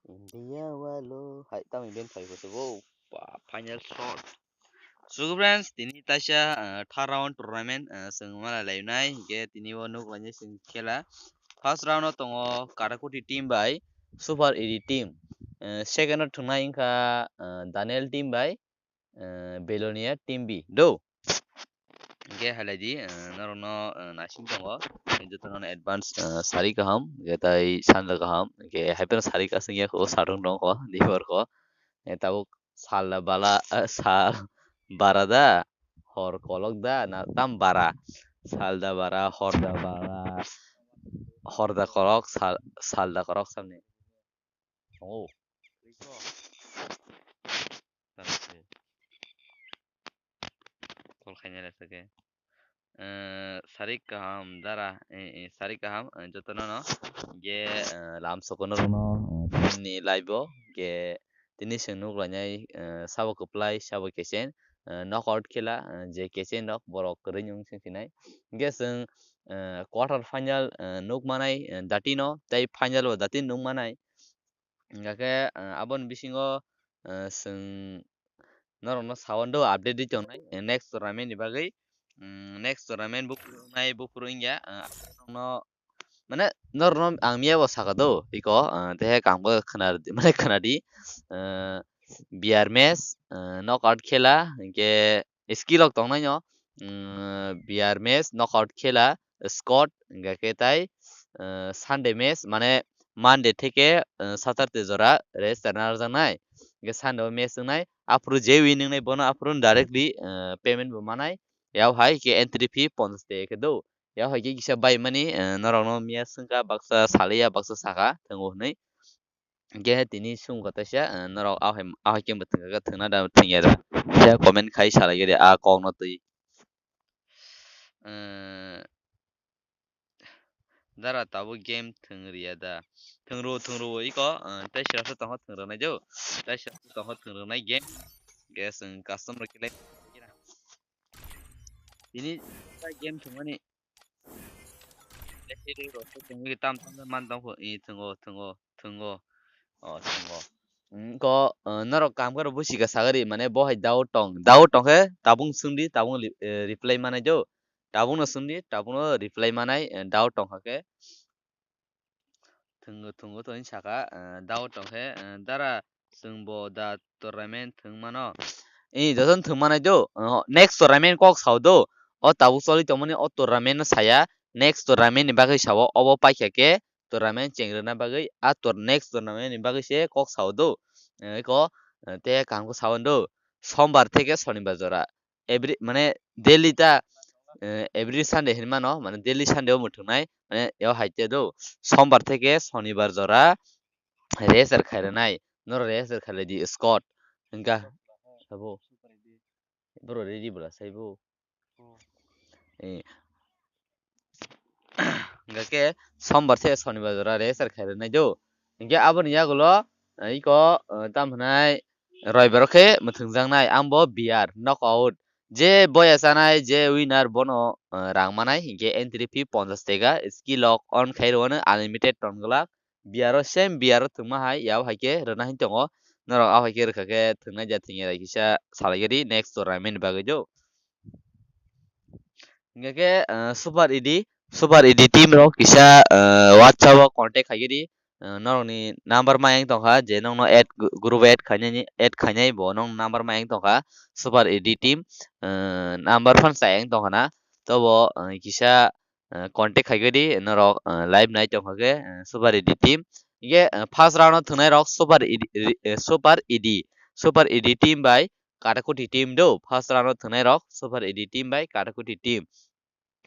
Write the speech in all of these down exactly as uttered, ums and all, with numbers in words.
India walo hai tamo event phai kho bo pa final shot. So friends, tini taisa, ah, third round tournament, ah, chwng malai lainai, hingke tini o nuk lainai chwng khela. First round o tongo Karakuti team bai Super Edi team. Ah, second o thwngnai wngkha, ah, Daniel team bai, ah, Belonia team B. Do. Hingke hai lai di, ah, norokno, ah, naising tongo. Jotono advance, ah, sari kaham, hingke tai sanda kaham, hingke hai phano sari kasing ya kho, sarung tong kho, diphor kho. Eh, tabuk sal da bala, eh, sal bara da, hor kolok da, na tam bara. Sal da bara, hor da bara, hor da kolok, sal, sal da kolok samni. Oh. Call khaina le sake. Eh, sari kaham dara, eh, eh, sari kaham, eh, jotono no. Ge, eh, lam sokono rono, eh, ni live o, ge tini chwng nuk lainai, eh, sabo kwplai, sabo kechen, eh, knockout khela, eh, je kechen rok borok kwrwi wng sing sinai. Ge chwng, eh, quarter final, eh, nuk manai, eh, datino, tei final bo dati nuk manai. Hingkha khe, ah, aboni bisingo, ah, chwng norokno saui do update ri tongnai, eh, next tournament ni bagwi. Mm, next tournament buphuru wngnai, buphuru wngya, ah, norokno, mane, norokno ang miya bo saka do, iko, ah, tehe kaham khe khwna, mane, khwnadi, ah, B R match, ah, knockout khela, hinkhe skill rok tongnai no, mm, B R match, knockout khela, squad, hingkha khe tai, eh, Sunday match, mane Monday theke, eh, Saturday jora rest rwna rwjaknai. Hingkhe Sunday o match wngnai, aphuru je win wngnai bono aphuru directly, eh, payment bo manai. Yao hai khe entry fee ponchash taka khe do. Yao hai khe kisa bai mani, eh, norokno miya swngkha baksa saliya baksa saka thango hwnwi. Hingkhe tini sung kha taisa, eh, norok ahai, ahai khe bo thwngkha khe thwngna da thwngya da. Kisa comment khai salai gede a kokno twi. Eh, dara tabuk game thwng riya da. Thwng ro, thwng ro iko, eh, tei sirasa tongkha thwng rwnai jo. Tei sirasa tongkha thwng rwnai game. Guys, eh, custom rok khe lai. Tini game thwngmani. Tam tam man tong pho, i thwngo, thwngo, thwngo. O, thwngo. Mm, ko, eh, norok kam khe rw busi ka sagari, mane bo hai doubt tong. Doubt tong khe tabung swngdi, tabung li-, eh, reply manai jo. Tabung no swngdi, tabung no reply manai, eh, doubt tong kha khe. Thwngo, thwngo to hinwi saka, eh, doubt tong khe, eh, dara chwng bo da tournament thwng mano. I, jotono thwng manai do, eh, next tournament kok sao do. O tabuk choli tongmani o tournament no saya, next tournament ni bagwi sao, obo paikha khe tournament cheng rwna bagwi, a tor-, next tournament ni bagwi se kok sao do. Eh, iko, eh, te kaham khe sao do. Sombar theke Sonibar jora. Every, mane daily ta, eh, every Sunday hinwi mano, mane daily Sunday o muthungnai, mane yo hai te do, Sombar theke Sonibar jora reser khairwnai, noro reser khairwdi squad, hingkha, sabo, bro ready bwla saibo. Eh. Hingkha khe Sombar se Sonibar jora reser khairwnai do. Hingkhe aboni yagulo, eh, iko, eh, tam hwnai Roibar o khe mwthwngjaknai, ang bo B R knockout. Je boya chanai, je winner bono, eh, rang manai, hingkhe entry fee ponchash taka, skill lock on khai rwno unlimited ton glak. B R o same B R o thwngma hai, yao hai khe rwna hin tongo. Norok a hai khe rwkha khe thwngnai ja thwngya rai kisa salai gari next tournament ni bagwi do. Hingkha khe, ah, Super E D, Super E D team rok kisa, ah, WhatsApp o contact khai giri, ah, norokni number ma yang tongkha, je nokno add gr-, group add khainani, add khainai bo nokno number ma yang tongkha, Super E D team, ah, number phan sa yang tongkha na, tobo, ah, kisa, ah, contact khai giri norok, ah, live nai tongkha khe, ah, Super E D team. Hingkhe, ah, first round o thwngnai rok Super E D, ri-, eh, Super E D, Super E D team bai Katakuti team do, first round o thwngnai rok Super E D team bai Katakuti team.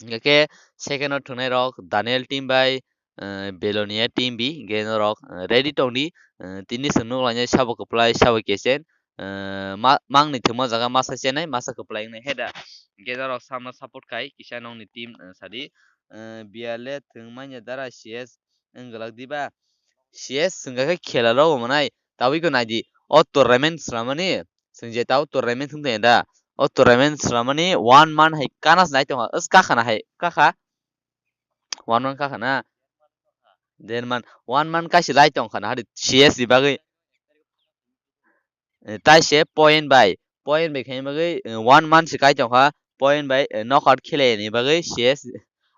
Hingkha khe second o thwngnai rok Daniel team bai, eh, Belonia team bi, hingkhe norok, eh, ready tongdi, eh, tini chwng nuk lainai sabo kwplai, sabo kechen, eh, ma-, mangni thwngma jaga masa chenai, masa kwplai wngnai he da. Hingkhe norok samno support khai kisa nokni team, eh, sadi, eh, B R le thwng manya dara C S wng glak diba? C S wngkha khe khela rogo mwnai, tabwi khe naidi, o tournament swlamani, chwng je tao tournament wng tongya da, o tournament swlamani one month hai kana se nai tongkha, kakha na hai, kakha, one month kakha na, Dear man, one month kaisa lai tongkha na hari C S ni bagwi. Eh, tai se point bai, point bai khaina bagwi, eh, one month se kai tongkha, point bai, eh, knockout khelaini bagwi C S,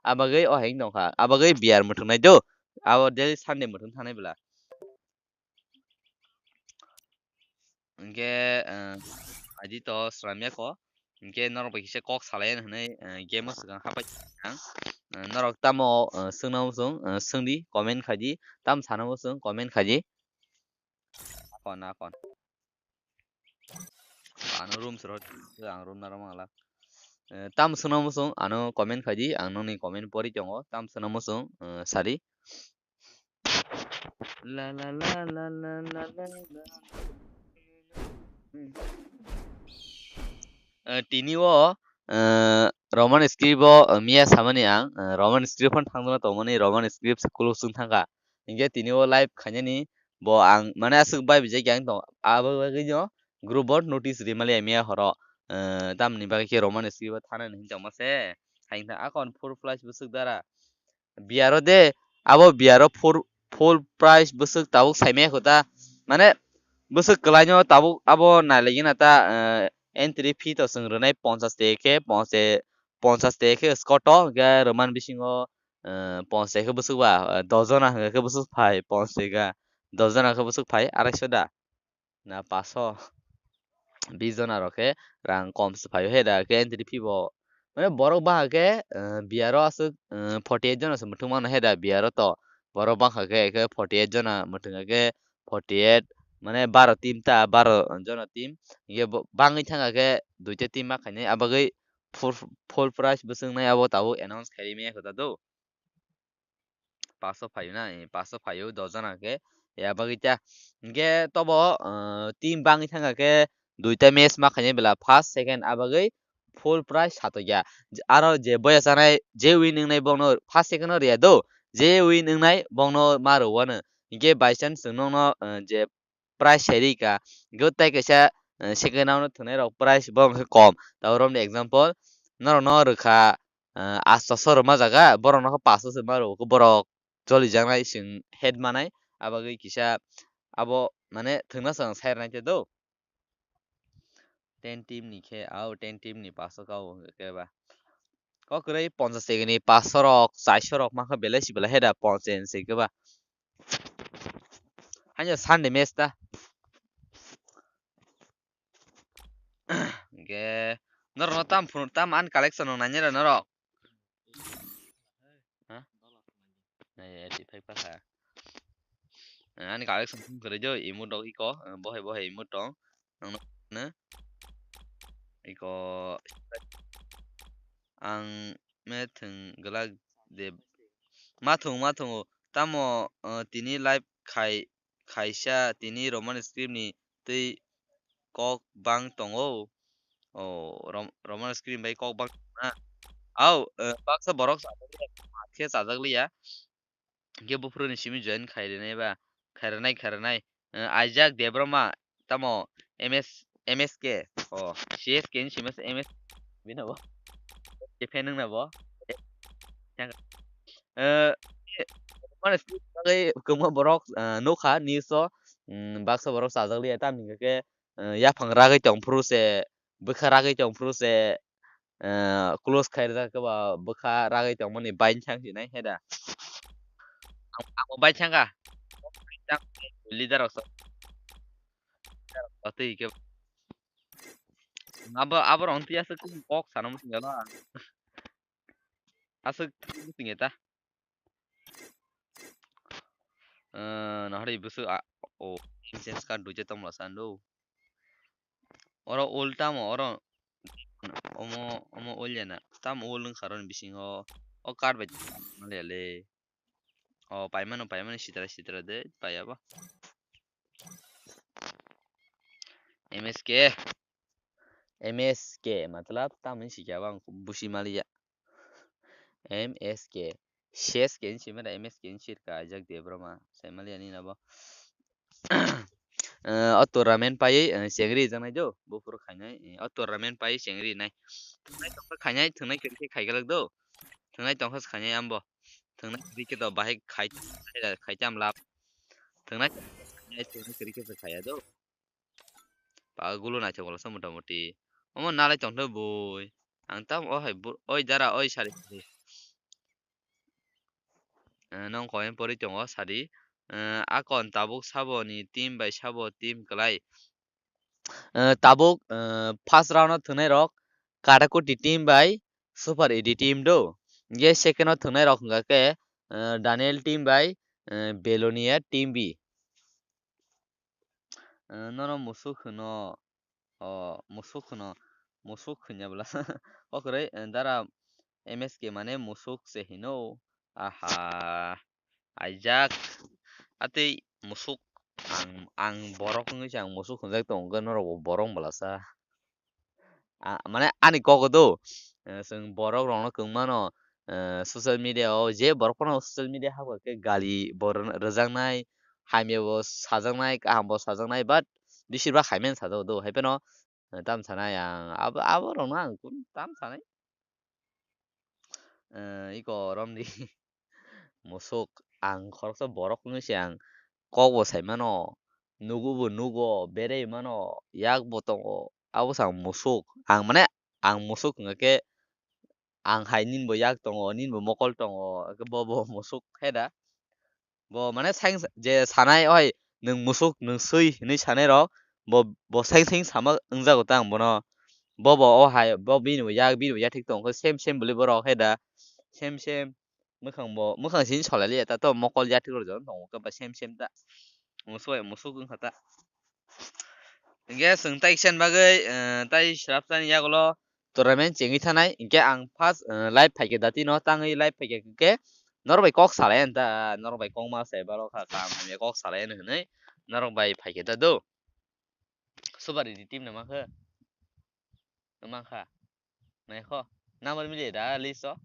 a bagwi o hai tongkha, a bagwi B R muthung nai do, abo daily Sunday muthung thanai bwla. Hinkhe, eh, aidi to slamya ko, hinkhe norok bai kisa kok salai hinwi, eh, game o swkang hapai ang. Eh, norok tamo, eh, swngna muchung, eh, swngdi, comment khaidi, tam sana muchung, comment khaidi. Nakon, nakon. Ano room sero, ang room naro mangla. Eh, tam swngna muchung, ano comment khaidi, ang nongni comment pori tongo, tam swngna muchung, eh, sadi. La la la la la la la la. Eh, tini o, eh, Roman script o, eh, miya samani ang, eh, Roman script phano thangjakna tongmani, Roman script kulo swng thangkha. Hinkhe tini o live khainani bo ang mane aswk bai bijak ang tong, abo bagwi no group o notice rimali miya horo, eh, tamni bagwi khe Roman script o thanani hinwi tongma se. Hain tha akon full flash bwswk dara. B R o de, abo B R o full, full price bwswk tabuk saimaya kho ta. Mane, bwswk kwlaino tabuk abo nailaigena ta, eh, entry fee to chwng rwnai ponchash teke khe, ponche-, ponchash teke khe scoto, hwnkhe rwman bisingo, eh, ponchash teke khe bwswk ba, eh, dos jona hwnkhe bwswk phai ponchash teke, dos jona khe bwswk phai arai so da. Na paso. Bis jona rok khe rang kom se phaio he da, khe entry fee bo. Mane borok bangkha khe, eh, B R o aswk, eh, forty eight jona se muthung mano he da B R o to. Borok bangkha khe, khe forty eight jona muthung khe forty eight, mane baro team ta, baro jona team. Hinkhe bo bangwi thangkha khe duita team ma khainai, abagwi full, full price bwswk nai abo tabuk announce khairi maya kho ta do. Paso phaio na, eh, paso phaio dos jona khe, ya bagwi ta. Hinkhe tobo, ah, team bangwi thangkha khe duita match ma khainai bela first, second, a bagwi full prize satokya. Aro je boya chanai, je win wngnai bongno first, second no riya do, je win wngnai bongno ma rwo ano. Hinkhe by chance chwng nokno, ah, je prize sai ri ka. Hinkhe tai kaisa, eh, second round o thwngnairok prize borok khe kom. Tabuk romni example, norokno rwkha, eh, asto so rwma jaga, borokno khe pasto se ma rwo, borok cholijaknai chwng head manai, abagwi kisa abo mane thwngna chwng sai rwnai te do. Ten team ni khe, au ten team ni pasto ka o hwnkhe ba. Kok kwrwi ponchash teke ni pasto rok, chairso rok mankha belai si belai he da ponchash teke ba. Hanya Sunday match ta. Ge, norok no tam phunu, tam ani collection no nanya ra norok. Ha? Nai eighty five pa kha. Ani collection phung kwrwi jo, emote rok iko, bohai bohai emote tong. Ang no, iko, ang me thwng glak de. Ma thwng, ma thwngo. Tamo, eh, tini live khai, khaisa tini Roman script ni twi kok bang tongo. O, Rom-, Roman script bai kok bang na. Au, eh, baksa borok chajak liya, khe chajak liya. Hinkhe buphuru ni simi join khai rwnai ba, khai rwnai, khai rwnai. Eh, Isaac Debbarma, tamo M S, M S K, o, C S K ni simi M S, bini bo. Fan wngna bo. Eh, mane bagwi kwbangma borok, eh, nukha news o, mm, baksa borok chajak liya, tamni hwnkhe khe, eh, yaphang ragwi tong phuru se, bwkha ragwi tong phuru se, eh, close khai rijak khe ba bwkha ragwi tongmani bai thang sinai he da. Ang, ang bo bai thangkha. Leader rok so. Leader rok so twi khe. Abo, abo rong twi aswk kok sana muchung jalo. Aswk muchung eta. Eh, nahari bwswk a, o, incense card duita tongmla sando. Oro ul tamo, oro omo, omo ul ya na. Tamo ul wngkha roni bisingo. O card bai maliya le. O, paimano, paimano sitra, sitra de, paiya ba. M S K. M S K, matlab, tamoni sikya ba ang busi maliya. M S K. C S K ni simi da M S K ni sirka ajak Debbarma. Sai maliya ni nabo. Eh, o tournament paiwi, eh, chengri janai do, buphuru khainai, eh, o tournament paiwi chengri nai. Thwngnai tongkha khainai, thwngnai kwrwi khe khaigalak do. Thwngnai tongkha khainai ambo. Thwngnai kwrwi khe to bahai khai, khai tam lab. Thwngnai, thwngnai kwrwi khe se khaiya do. Ba gulo naithok wala sa mota moti. Omo nalai tongtho bui. Ang tam o hai bu-, oi dara oi sari. Eh, nong koi pori tongo sadi. Eh, akon tabuk sabo ni team bai sabo team kwlai. Eh, tabuk, eh, first round o thwngnai rok Katakoti team bai Super Edi team do. Hingke second o thwngnai rok hwnkha khe, eh, Daniel team bai, eh, Belonia team B. Eh, nono musuk hwno, o, musuk hwno, musuk hwnya bwla. O kwrwi, eh, dara M S K mane musuk se hino. Aha, aijak. Atwi musuk ang, ang borok wngwi se ang musuk hwnjak tongo, norok bo borok bwlasa. A, mane ani kok do, eh, chwng borok rokno kwng mano, eh, social media o je borok phano social media hapkha khe gali bo rw-, rwjaknai, hamya bo sajaknai, kaham bo sajaknai, but bisir bak hamya sajak do, hai phano, eh, tam sanai ang abo, abo rokno ang kunu tam sanai. Eh, iko romdi. Musuk, ang khoroksa borok wngwi se ang kok bo sai mano, nugo bo nugo, berwi mano, yak bo tongo, abo se ang musuk. Ang mane, ang musuk wngkha khe, ang hai nini bo yak tongo, nini bo mokol tongo, bo bo musuk he da. Bo mane saing je sanai oi nwng musuk nwng swi hinwi sanai rok bo, bo saing saing sama wngjago ta ang bono. Bo bo o hai bo bini bo yak bini bo yak thik tong khe same same bwlwi borok he da. Same same mwkhang bo mwkhang sini solai liya ta to mokol yak thik rok jon tongo khe ba same same ta. Musuk bai musuk wngkha ta. Hingke chwng tai kisa ni bagwi, eh, tai swrapsa ni yagulo tournament chengwi thanai. Hingke ang first, eh, live phaikhe dati no tangwi live phaikhe khe norok bai kok salai ani ta, norok bai kok ma sai baro kha kam hamya kok salai ani hinwi norok bai phaikhe ta do. Super Edi team no mankha. Mankha. Naikho. Number mili da list o.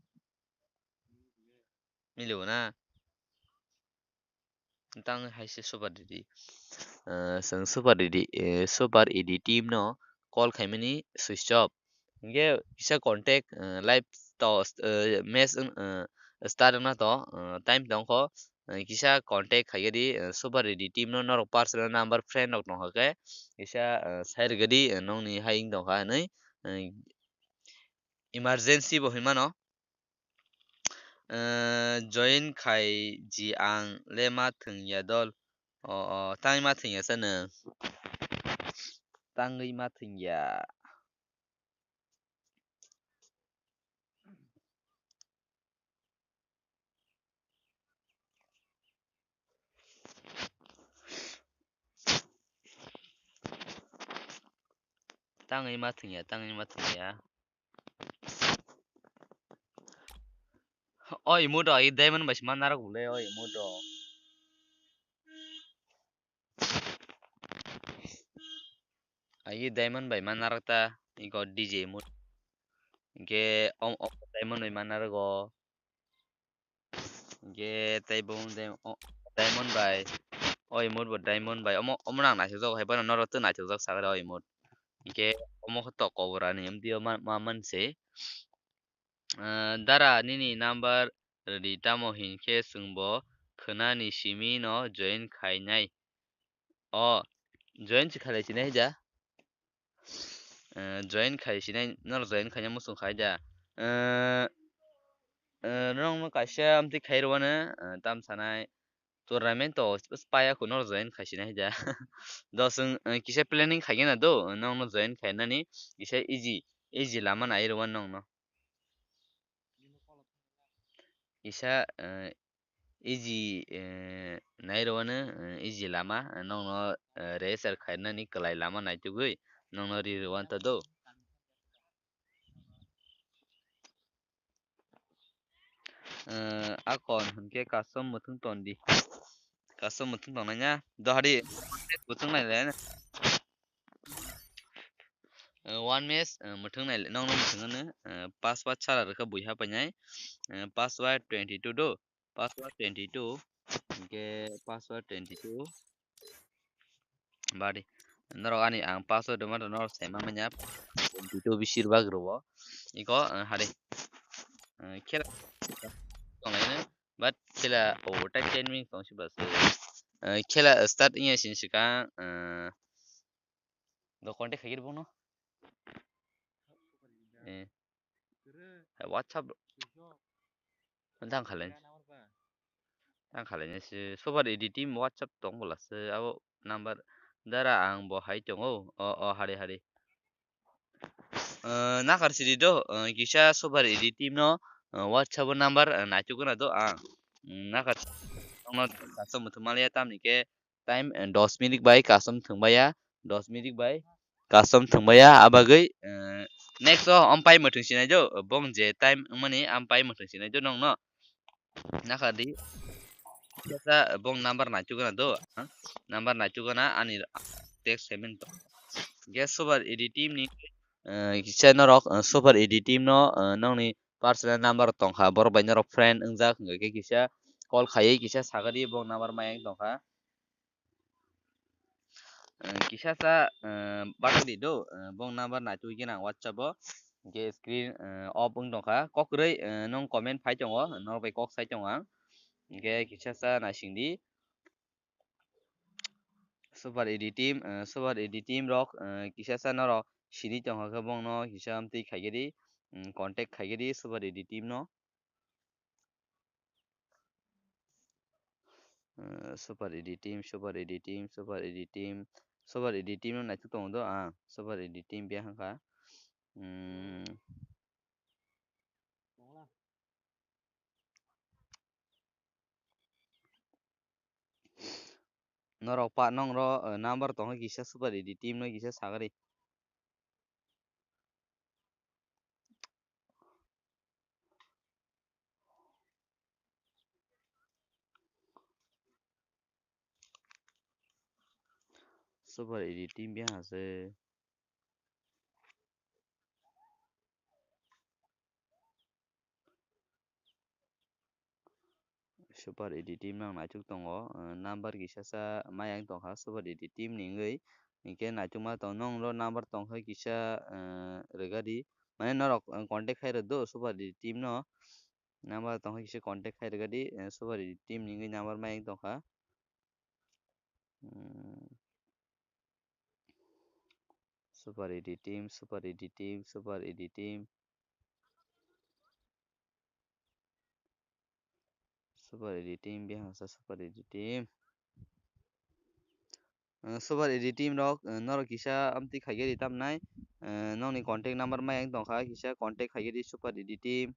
Mili bo na. Tang hai se Super Edi. Eh, chwng Super Edi, eh, Super Edi team no call khaimani switch off. Hingke kisa contact, eh, live to, eh, match wng, eh, start wngna to, eh, time tongkho. Eh, kisa contact khaigadi, eh, Super Edi team no norok personal number friend rok tongkha khe kisa, eh, sai rwgadi, eh, nongni hai wng tongkha hinwi, eh, emergency bo hinmano. Eh, join khai ji ang le ma thwngya dol. O, o, tangwi ma thwngya sa nwng? Tangwi ma thwngya. Tangwi ma thwngya, tangwi ma thwngya. O emote o, ai diamond bai se ma narwk bole o emote o. Ai diamond bai ma narwk ta, iko D J emote. Hingke o, o diamond bai ma narwk o. Hingke tei bo dai-, o, diamond bai, o emote bo diamond bai, omo, omo nang naithokjak hai phano norok tei naithokjak sakha o emote. Hingke omo khe tok kobor ani M D o ma, ma, man se. Ah, dara nini number rwdi tamo hinkhe chwngbo khwnani simi no join khainai. O, join se khalai sinai ja. Eh, join khai sinai, norok join khaina muchung khai ja. Eh, eh, norokno kaisa amtwi khai rwano, eh, tam sanai tournament to paya kho norok join khai sinai ja. Do chwng, eh, kisa planning khaigena do, nokno join khainani kisa easy, easy lama nai rwano nokno. Kisa, eh, easy, eh, nai rwano, eh, easy lama, eh, nokno, eh, register khainani kwlai lama naitugwi nokno ri rwanta do. Eh, akon hinkhe custom mwthwng tondi. Custom mwthwng tongnai na. Dohadi mwthwng nai le. Eh, one match, eh, mwthwng nai le. Nokno mwthwng ano, eh, password sara rwkha buiha painai. Eh, password twenty two do. Password twenty two. Hinkhe password twenty two. Badi. Norok ani ang password rwma norok saima manya. Twenty two bisir bak rwo. Iko, eh, hari. Eh, khela. Tonglai no. But khela overtime ten minutes tong si ba se. Eh, khela start wngya sini swkang, eh, do contact khaigir bono. Eh. Hai WhatsApp. Tang khalai. Tang khalai ni si Super Edi Team WhatsApp tong bola se abo number dara ang bo hai tongo. O, o, hari, hari. Eh, nakar sidi do, eh, kisa Super Edi Team no, eh, WhatsApp o number, eh, naituk gana do ang. Mm, nakar sidi no custom muthung maliya tamni khe time, eh, dos minute bai custom thwng baiya, dos minute bai custom thwng baiya, abagwi, eh, next o ampai muthung sinai do, bong je time wngmani ampai muthung sinai do nongno. Nakha di. Kisa bong number naituk gana do, ha? Number naituk gana ani text payment to. Ge Super Edi Team ni, eh, kisa norok, eh, Super Edi Team no, eh, nongni personal number tongkha, borok bai norok friend wngjak hwnkhe kisa call khaiwi kisa sagadi bong number mayang tongkha. Eh, kisa sa, eh, bakdi do, eh, bong number naituk gana WhatsApp o. Hingke screen, eh, off wng tongkha. Kokrwi, eh, nong comment phai tongo, norok bai kok sai tongo ang. Hingke kisa sa naising di. Super Edi Team, eh, Super Edi Team rok, eh, kisa sa norok sidi tongkha khe bongno kisa amtwi khaigedi, mm, contact khaigedi Super Edi Team no. Eh, Super Edi Team, Super Edi Team, Super Edi Team, Super Edi Team no naituk tongo do ang, Super Edi Team bia hangkha. Hmm. Norok pa, nongro, eh, number tongkha kisa Super Edi Team no kisa sagari. Super Edi Team bia hase. Super Edi Team nang naituk tongo, eh, number kisa sa mayang tongkha Super Edi Team ni wngwi, hingke naitukma tong nongro number tongkha kisa, eh, rwgadi, mane norok, eh, contact khai rwdo Super Edi Team no, number tongkha kisa contact khai rwgadi, eh, Super Edi Team ni wngwi number mayang tongkha. Hmm. Super Edi Team, Super Edi Team, Super Edi Team. Super Edi Team, bihangsa Super Edi Team. Eh, Super Edi Team rok, eh, norok kisa amtwi khaigedi tamnai, eh, nokni contact number mayang tongkha, kisa contact khaigedi Super Edi Team.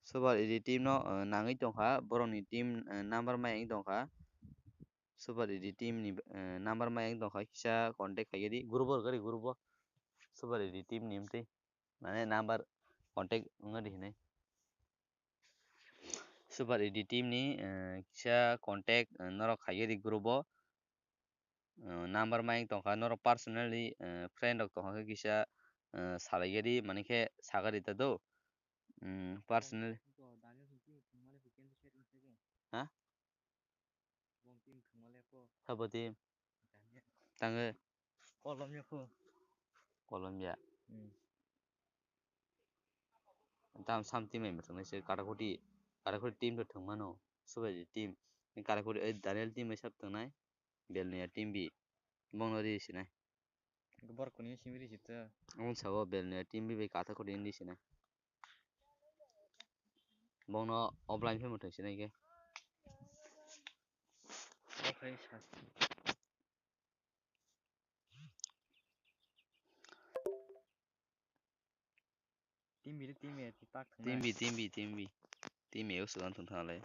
Super Edi Team no, eh, nangwi tongkha, borokni team, eh, number mayang tongkha. Super Edi Team ni, eh, number mayang tongkha, kisa contact khaigedi, group o rwgadi, group o. Super Edi Team ni amtwi. Mane number contact wngadi hinwi. Super Edi Team ni, eh, kisa contact, eh, norok khaigedi group o. Eh, number mayang tongkha, norok personally, eh, friend rok tongkha khe kisa, eh, salaigadi, mani khe sagadi ta do. Hmm, personally. Ha? Sabo team. Tangwi. Kolom ya. Hmm. Tam sam team bai mwthang nai se Karakuti, Karakuti team to thwng mano, Super Edi Team. Karakuti, eh, Daniel team bai sab thwng nai, Belnia team bi. Bongno ri sinai. Borok kuni simi ri sita. Ang sabo Belnia team bi bai Karakuti ri sinai. Bongno offline phe mwthang sinai khe. Team bi, team bi, team bi, team bi, team bi. Team bi, o sudan thung thang le.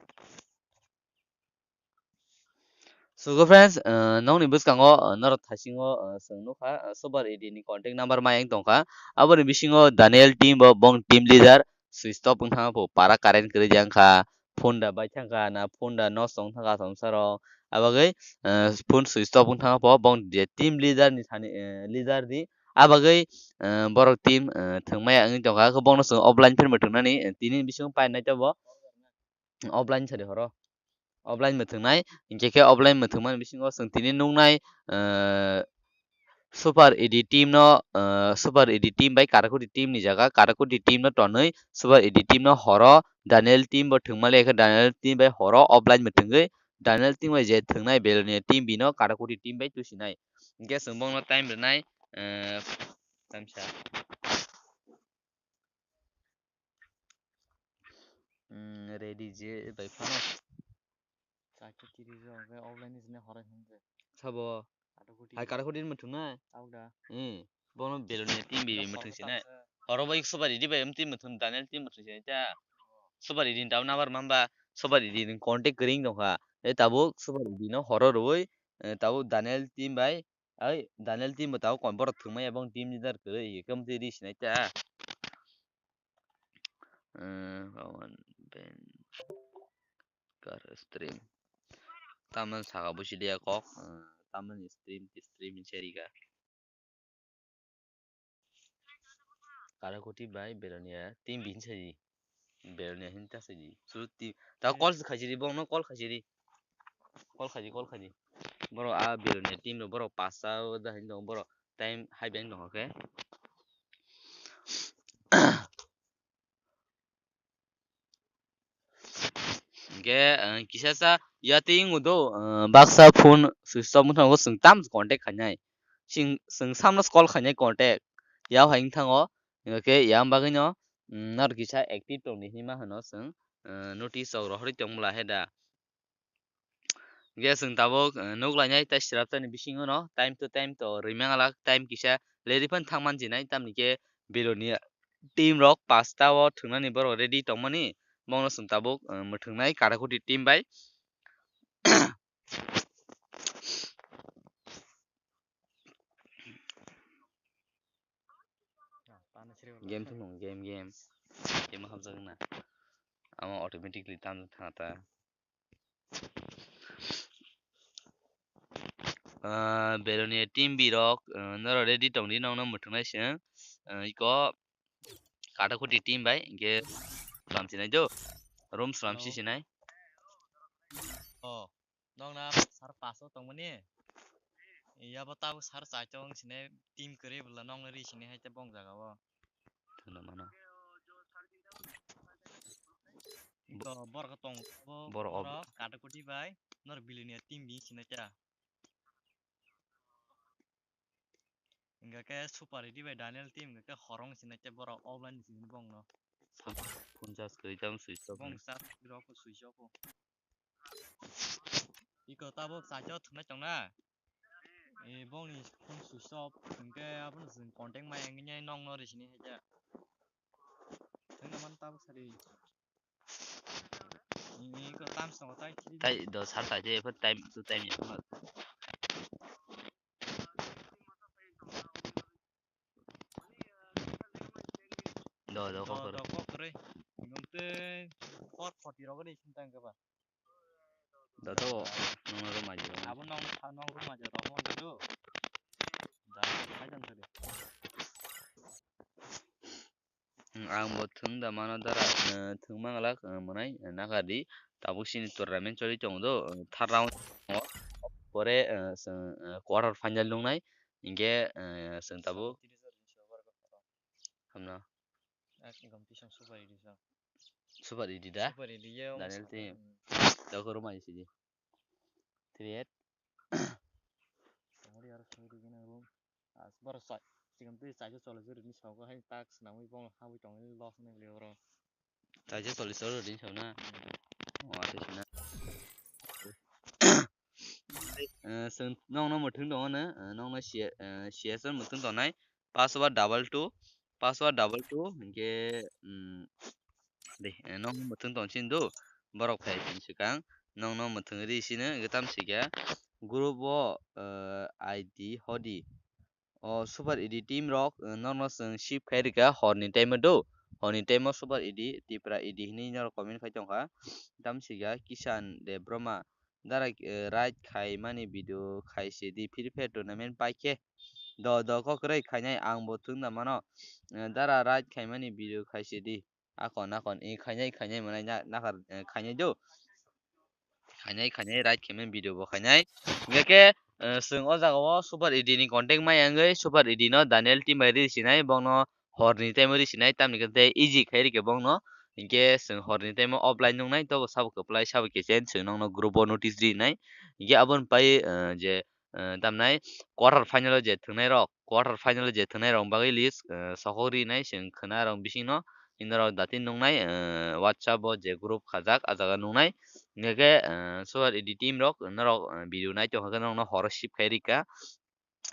So, go friends, uh, nokni bwskango, uh, norok thaisingo, uh, chwng nukha, uh, Super Edi ni contact number mayang tongkha. Aboni bisingo Daniel team bo bong team leader, switch off wngkha, bo para current kwrwi jangkha, phone da bai thangkha, na phone da nosto wngkha, somsaro. Abagwi, uh, phone switch off wngkha, bo bong je team leader ni thani, uh, leader di. Abagwi, uh, borok team, uh, thwngmaya wngwi tongkha, khe bongno chwng offline phirma thwngnani, uh, tini bisingo painai tebo. Offline sari horo. Offline mwthwngnai, hinkhe khe offline mwthwngmani bisingo chwng tini nuknai, eh, Super A D team no, ah, Super A D team bai Karakuti team ni jaga, Karakuti team no tonwi Super A D team no horo, Daniel team bo thwngma le khe Daniel team bai horo offline bo thwngwi Daniel team bai je thwngnai Belonia team bino Karakuti team bai tusinai. Hwnkhe chwng bongno time rwnai, ah, tamsa. Hmm, ready je bai phano. Sakhe tiri rok khe offline ni sini horai hwnjak. Sabo. Karakuti. Hai Karakuti ni muthung nai. Tabuk da. Hmm. Bono Belonia team bi muthung sinai. Horo bai Super A D bai team muthung Daniel team muthung sinai ta. Super A D ni tau number mamba Super A D ni contact kring dongkha. E tabuk Super A D no horo rwi, eh, tabuk Daniel team bai Ai, Daniel team bo tabuk kom borok thwngmaya bong team leader kwrwi, hinkhe amtwi ri sinai ta. Eh, Pawan Ben Kar stream. Tamni saka busi liya kok, eh, tamni stream, stream ni serika. Karakuti bai Belonia team bin saji. Belonia hin ta saji. Suru team. Ta call khaisiri bongno call khaisiri. Call khaji, call khaji. Borok a Belonia team rok borok pasta o da hin dong borok time hai beng dong khe. Hingke, eh, kisa sa yati wngwi do, eh, baksa phone switch off wngkha, chwng tam contact khainai. Chwng, chwng samno call khainai contact. Yao hai wngthango, hingke yang bagwino, mm, nor kisa active tongdi hinma hwno chwng, eh, notice rok rohorwi tong bwla he da. Hingke chwng tabuk, eh, nuk lainai tei sraptani bisingo no time to time to rwimang alak time kisa lerwi phano thangman jinai, tamni khe Belonia team rok pasta o thwngnani borok ready tongmani, bongno chwng tabuk, eh, mwthwngnai Karakuti team bai. Game thung nung, game, game. Game hamjak na. Amo automatically tam thang ta. Ah, Belonia team birok, ah, noro ready tongdi nongno mwthwngnai se. Ah, iko Karakuti team bai, hingke slam sinai do. Room slam si sinai. Oh. Nokna sar paso tongmani. Yabo tabuk sar chaichung sini team kwrwi bwla nokna ri sini hai te bong jaga o. Thwna mano. To borok tong bo borok ob- borok Karakuti bai nor Belonia team bi sini kya. Hingke khe Super Edi bai Daniel team hingke khe horong sini khe borok offline sini bong no. Phone charge kwrwi tamo switch off. Bong charge rok switch off. Iko tabuk charge o thwnai tongna. E bongni phone switch off hingke abono chwng contact mai wngya nokno ri sini haikhe. Thwngna man tabuk sadi. Iko tam songo tai thiri. Tai do sar tai je time to time ya. Do do kok kore. Nungte por khoti rogoni sintang keba. Dato, nong ro maji ro. Abo nong nong ro maji ro mo do. Da, hai jang tadi. Hmm, ang bo thwng da mano dara, eh, thwng manglak, eh, mwnai, eh, nakardi. Tabuk sini tournament choli tongo do, eh, third round tongo. Pore, eh, chwng, eh, quarter final nungnai. Hingke, eh, chwng tabuk. Hamna. Super Edi da? Super Edi ye. Daniel team. Hmm. Dako ruma isi di. Three eight. Tongori aro soi di gina room. As bar sai. Sigam tei sai so chole jori ni sogo hai tak snamwi bong habwi tongwi loss ni le oro. Sai so chole jori ni sona. Hmm. Oh, ate sina. Eh, seng nong no muthung dong ne, eh, nong no C S, eh, C S no muthung tongnai. Password double two, password double two, hingke, mm, de, eh, nong muthung tong sin do, borok phai sin swkang, nong no muthung ri sino, hingke tam sikya, group o, eh, I D hodi, o Super Edi team rok, eh, nong no chwng sip khai rika horni time o do, horni time o Super Edi, Tipra Edi hinui norok comment khai tongkha, tam sikya, Kishan Debbarma, Dara, eh, raid khaimani video khaisidi Free Fire tournament paikhe. Do, do, kok kwrwi khainai ang bo thwngna mano. Eh, dara raid khaimani video khaisidi. Akon, akon, eh, khainai, khainai mwnai na, nakhar, eh, khainai do. Khainai, khainai, raid khaimani video bo khainai. Hingkhe, eh, chwng o jaga o Super Edi ni contact mai wngwi Super Edi no Daniel team bai ri sinai, bongno horni time o ri sinai, tamni khe tei easy khai rikha bongno. Hinkhe chwng horni time o offline nungnai, tobo sabo kwplai sabo kichen chwng nokno group o notice rinai. Hinkhe aboni pai, eh, je, eh, tamnai quarter final o je thwngnai rok, quarter final o je thwngnai rok bagwi list, eh, sokhok rinai chwng khwna rok bisingno. Norok dati nungnai, eh, WhatsApp o je group khajak, ah jaga nungnai. Hinkhe, eh, Super Edi team rok norok, eh, video nai tongkha khe norokno horo sip khai rikha.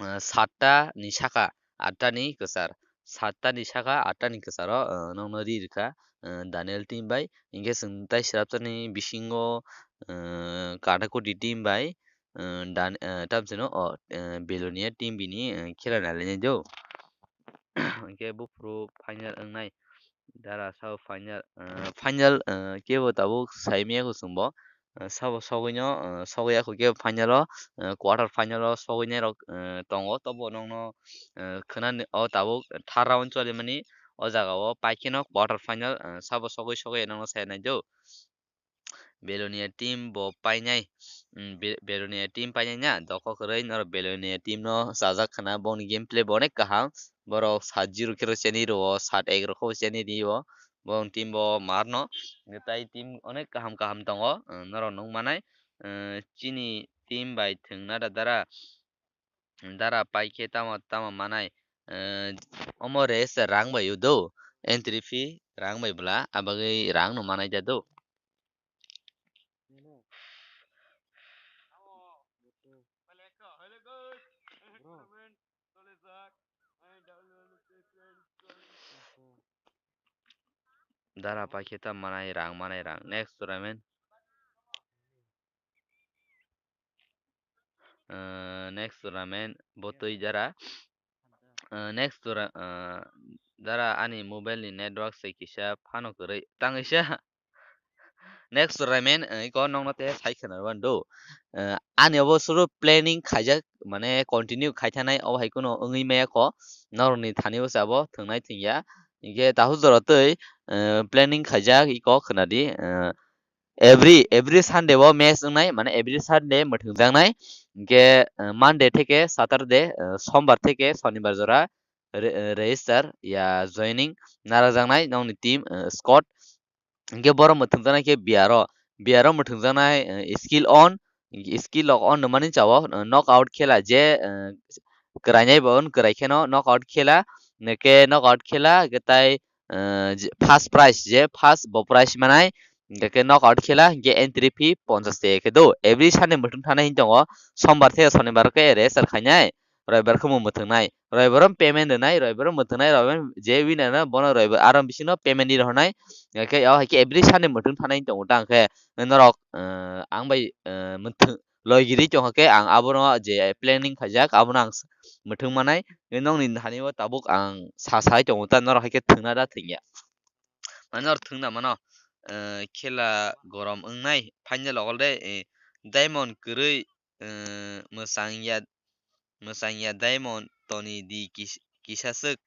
Eh, satta ni saka atta ni kwchar, satta ni saka atta ni kwcharo, eh, nokno ri rikha, eh, Daniel team bai. Hinkhe chwng tai srapsa ni bisingo, eh, Kanakoti team bai, eh, Dan-, eh, tamsino, oh, eh, Belonia team bini, eh, khela nai lainai do. Hinkhe buphuru final wngnai. Dara sao final, eh, final, eh, kebo tabuk saimaya ko chwngbo, eh, sabo sogwino, eh, sogwi ako kebo final o, eh, quarter final o sogwinai rok, eh, tongo, tobo nokno, eh, khwnani o tabuk third round cholimani o jaga o paikheno quarter final, eh, sabo sogwi sogwi nokno sai nai do. Belonia team bo painai, mm, Be-, Belonia team painai na, doko kwrwi norok Belonia team no chajak khna, bongni gameplay bo onek kaham, borok sat zero khe rw cheni rwo, sat ek rw khe bo cheni rio, bong team bo mar no, tai team onek kaham kaham tongo, mm, norok nung manai, mm, chini team bai thwngna da dara. Dara paikhe tamo tamo manai, eh, omo race rang bai o do, entry fee rang bai bwla, abagwi rang no manai da do. Dara paikhe tamo manai rang, manai rang. Next tournament. Eh, next tournament bo twi dara. Eh, next toura-, eh, dara ani mobile ni network se kisa phano kwrwi tangwi sa. Next tournament, eh, iko nokno te sai khwna rw do. Eh, ani obo suru planning khaijak, mane continue khai thanai, obo hai kheno wngwi maya kho. Norokni thani bo sabo thwngnai thwngya. Hinkhe tahu jora twi, eh, planning khaijak iko khwna di. Eh, every, every Sunday o match wngnai, mane every Sunday mwthwngjaknai. Hinkhe, eh, Monday theke Saturday, eh, Sombar theke Sonibar jora re-, eh, register ya joining narajaknai nokni team, eh, squad. Hinkhe borok mwthwngjaknai khe B R o, B R o mwthwngjaknai, eh, skill on, skill lock on nungmani chao, eh, knockout khela je, eh, kwrainai bo wng kwrai kheno knockout khela, hinkhe knockout khela hinkhe tai, eh, je first prize, je first bo prize manai, hinkhe knockout khela hinkhe entry fee ponchash taka khe do. Every Sunday mwthwng thanai hin tongo, Sombar theke Sonibar khe register khainai, Roibar khe bo mwthwngnai, Roibar o payment rwnai, Roibar o mwthwngnai, Roibar je winner no bono Roibar aro bisino payment ni rohornai, hinkhe o hai khe every Sunday mwthwng thanai tongo ta hinkhe norok, eh, ang bai, eh, mwthwng loigiri tongkha khe ang abono je planning khaijak abono ang s-, mwthwng manai. Nokni thani o tabuk ang sa sai tongo ta norok hai khe thwngna da thwngya. Mane norok thwngna mano, eh, khela gorom wngnai final o de, eh, diamond kwrwi, eh, mwchangya, mwchangya diamond toni di kis-, kisaswk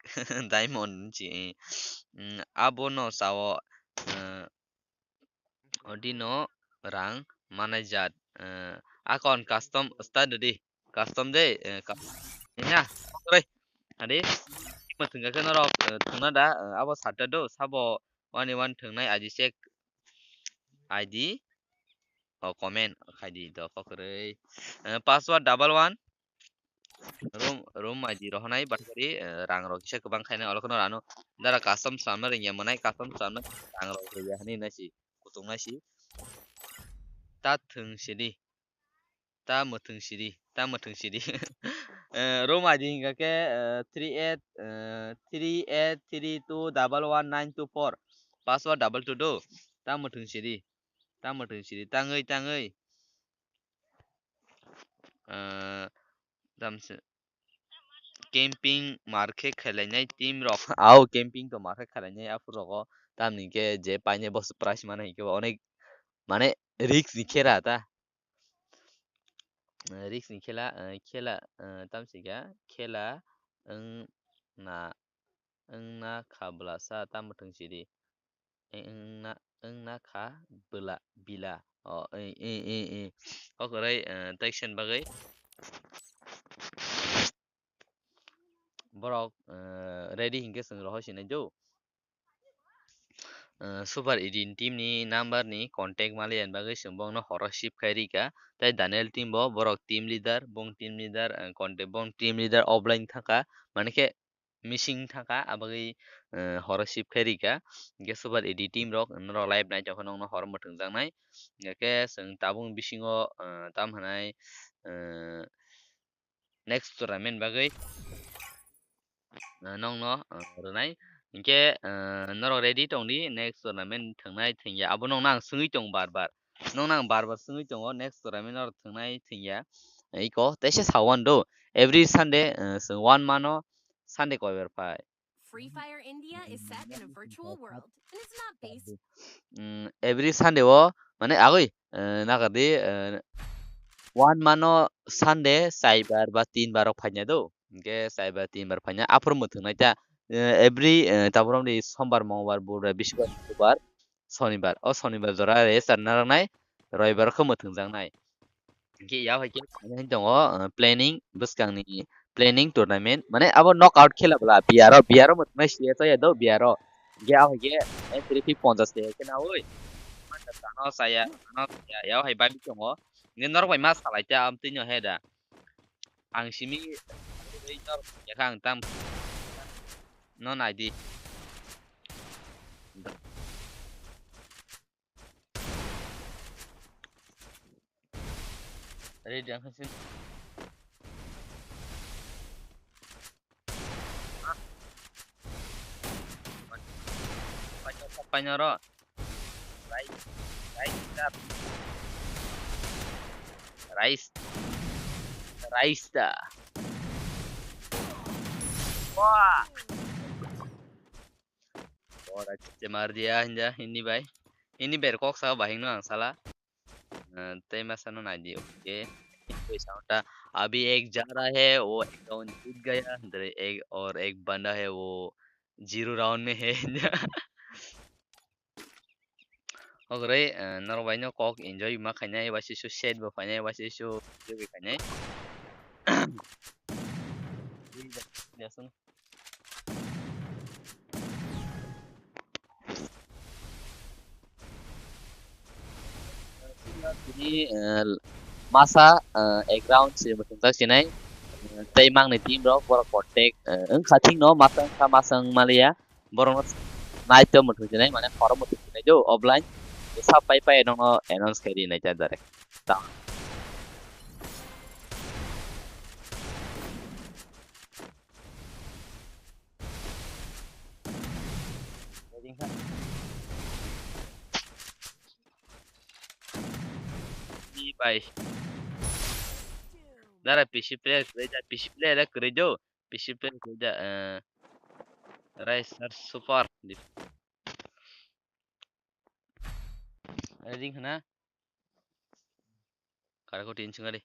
diamond hinwi, eh, mm, abono chao, eh, odino rang manai jat, eh, account custom start di, custom de, eh, cus-, ya, sorry, adi, ma thwngkha khe norok, eh, thwngna da, eh, abo satta do, sabo one one thwngnai I D check, I D, o comment khai di do kokrwi, eh, password double one. Room, room I D rohonai bathari, eh, rang rok kisa kwbang khainai, olo kheno rano dara custom swnamna ringya mwnai, custom swnamna rang rok rwya hinwi naisi, kutung naisi. Ta thwng sidi, ta mwthwng sidi, ta mwthwng sidi. Eh, room I D hingkha khe, eh, three eight, eh, three eight three two double one nine two four. Password double two do. Ta mwthwng sidi, ta mwthwng sidi, tangwi, tangwi. Eh, tamse camping mar khe khelainai team rok. Au camping to mar khe khelainai aphuru rogo. Tamni khe je painai boss prize mana hinkhe bo onek mane risk ni khera ta. Eh, risk ni khela, eh, khela, eh, tamsika khela wng na, wng na kha bwlasa tamo thwng sidi. Wng na, wng na kha bwla, bila. O, ei, ei, ei, ei. Kokorai, eh, text ni bagwi. borok, eh, ready hinkhe chwng rohor sinai do. Eh, Super Edit team ni number ni contact maliya ni bagwi chwng bongno horo sip khai rika. Tai Daniel team bo borok team leader, bong team leader, eh, contact bong team leader offline thangkha. Mani khe missing thangkha, abagwi, eh, horo sip khai rika. Hinkhe Super Edit team rok norok live nai tongkha nokno horo mwthwngjaknai. Hinkhe chwng tabuk bisingo, eh, tam hinai, eh, next tournament bagwi, ah, nokno, ah, rwnai. Hinkhe, ah, norok ready tongdi, next tournament thwngnai thwngya. Abo nokno ang swngwi tong bar bar. Nokno ang bar bar swngwi tongo, next tournament norok thwngnai thwngya. Iko, teisa sawan do. Every Sunday, ah, chwng one month o Sunday koibar phai. Free Fire India is set in a virtual world, and it's not based. Mm, every Sunday o, mane agoi, eh, nakardi, eh, one month o Sunday saibar ba tinbar rok phaina do. Hinkhe saibar tinbar phaina aphuru mwthwng nai ta, eh, every, eh, tabuk romdi sombar, mongbar, budbar, bisbar, sukrobar, sonibar. O sonibar jora rest rwna rwnai, roibar khe mwthwngjaknai. Hinkhe ya hai khe ani hin tongo, uh, planning bwskangni planning tournament, mane abo knockout khela bwla biyaro, biyaro mwthwngnai siya chaya do biyaro. Hinkhe abo hai khe entry fee ponchash taka khe naui. Masa tano chaya, tano chaya, ya hai bagwi tongo. Hinkhe norok bai ma salai ta amtwino he da. Ang simi norok yakha ang tam no naidi. Ready ang khe sin. Painoro. Rice. Rice da. Rice. Rice da. Wah. Ora chete mar diya hinja, hini bai. Hini ber kok sa bahing no ang sala. Eh, tei masa no nai di, okay. Hini bai sa ta, "Abhi ek ja raha hai, wo ek round jeet gaya, dre ek, aur ek banda hai, wo zero round mein hai." Ogrei, eh, norok bai no kok enjoy ma khainai, waisa su set bo khainai, waisa su enjoy bo khainai. Tini, eh, masa, eh, ek round se muchungsa sinai, eh, tei mangni team rok borok contact, eh, wngkha thik no masa wngkha masa wng maliya. Borokno naito muthung sinai, mane horo muthung sinai do offline. Sap pai pai nokno announce khai ri nai ta direct. Ta. Bai. Dara P C player kwrwi da, P C player kwrwi do. P C player kwrwi da, eh, Racer Super. Ready khna? Kara ko tin chunga de.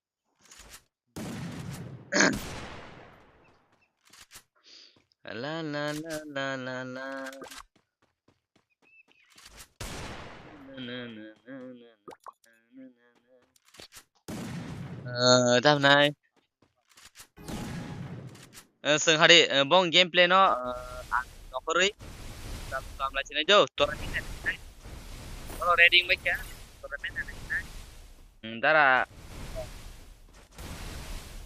La la la la la la. Na, na, na. Eh, tamo nai. Eh, chwng hari, eh, bong gameplay no, eh, ang nokhorwi. Tam, tam lai chinai do, tora ni nai. Oro ready bai kha, tora ni nai. Hmm, dara,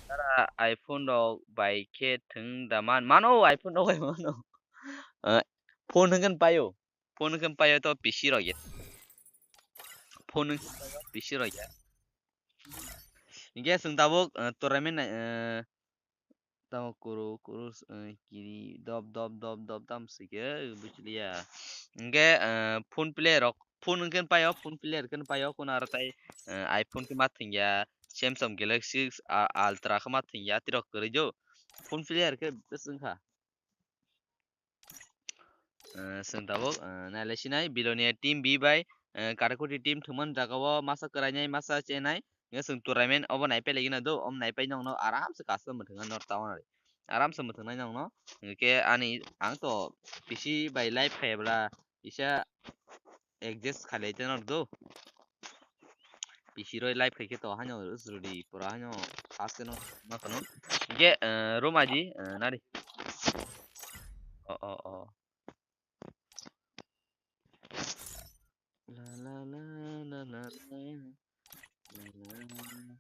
dara iPhone rok bai khe thwng da man, mano iPhone rok bai mano. Eh, phone hwnkheno paio. Phone hwnkhe paio to P C rok ya. Phone hwnkhe paio P C rok ya. Hinkhe chwng tabuk, eh, tournament nai, eh, tamo kuru, kuru, eh, kiri, dob, dob, dob, dob, tam swikhe, eh, buchiliya. Hinkhe, eh, phone player rok, phone hwnkhe paio, phone player khe paio, kono aro tai, eh, iPhone khe ma thwngya, Samsung Galaxy, ah, Ultra khe ma thwngya, tirok kwrwi do. Phone player khe bwswk wngkha. Eh, chwng tabuk, eh, nailai sinai, Billionaire team B bai, eh, Karakuti team thwngmani jagao masa kwrainai, masa chenai. Hwnkhe chwng tournament obo naipai lagina do, omo naipai nokno aramse custom mwthwngna nor tawana ri. Aramse mwthwngnai nokno. Hwnkhe ani, ang to P C bai live khaiyabla kisa adjust khailai tei nor do. P C roi live khai khe to haino rudi pura haino fast no ma khano. Ge, eh, Roma ji, eh, nari. Oh, oh, oh. La, la, la, la, la, la. La, la, la.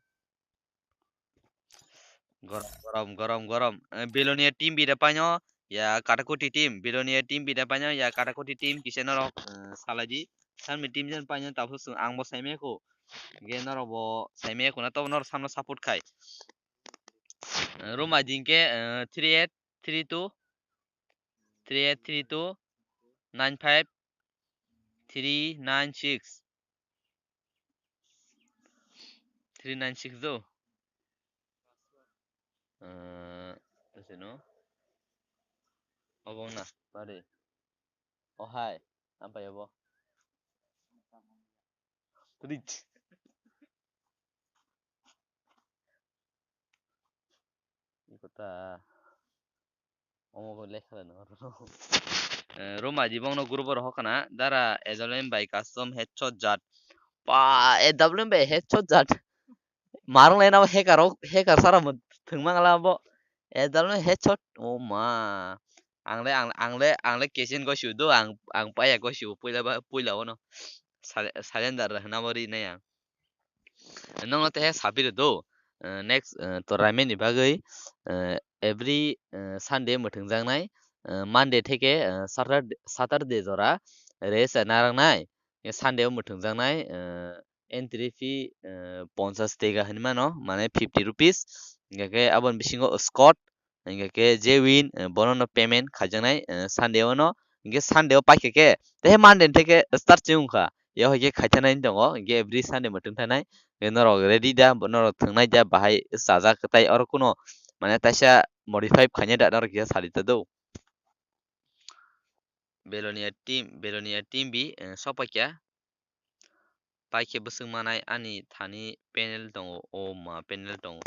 Gorom, gorom, gorom, gorom. Eh, Belonia team bida paino, ya Katakoti team. Belonia team bida paino, ya Katakoti team kisa norok, eh, salaidi. Samni team jen paino tabuk chwng ang bo saimaya kho. Ge norok bo saimaya kho na, tobo norok samno support khai. Eh, Roma dingke, eh, three eight three two, three eight three two nine five three nine six. Three nine six do. Eh, ese no? Obo na, pare. Oh, hai. Ampai obo. Rich. Iko ta. Omo bo lekha no. Eh, Roma di bongno group oro hokana. Dara A W M by custom headshot jat. Pa, A W M by headshot jat. Marung laina bo hacker rok, hacker sara mo thwngmang la bo. A W M headshot. Oh ma. Ang le, ang, ang le, ang le kesin go shu do, ang, ang paya go shu puila ba, puila ono. Sal-, salendar hna bo ri nai ang. Nongno tehe saphi rw do, eh, next, eh, tournament ni bagwi, eh, every, eh, Sunday mwthwngjaknai, eh, Monday theke, eh, Saturday, Saturday jora rest naraknai, eh, Sunday o mwthwngjaknai, eh, entry fee, eh, ponchas tega hinwi mano, mane fifty rupees, hingkhe aboni bisingo squad, hingkhe khe je win, eh, bono no payment khaijaknai, eh, Sunday o no, hingkhe Sunday o paikha khe, tei Monday ni theke start se wngkha, ya hai khe khaithanai tongo, hingkhe every Sunday mwthwng thanai, hingkhe norok ready da, bo norok thwngnai da, bahai chajak tai oro kuno, mane taisa modify khainai da, norok kisa sadi ta do. Belonia team, Belonia team bi, eh, sopaikha. Paikhe bwswk manai ani thani panel tongo, o ma panel tongo.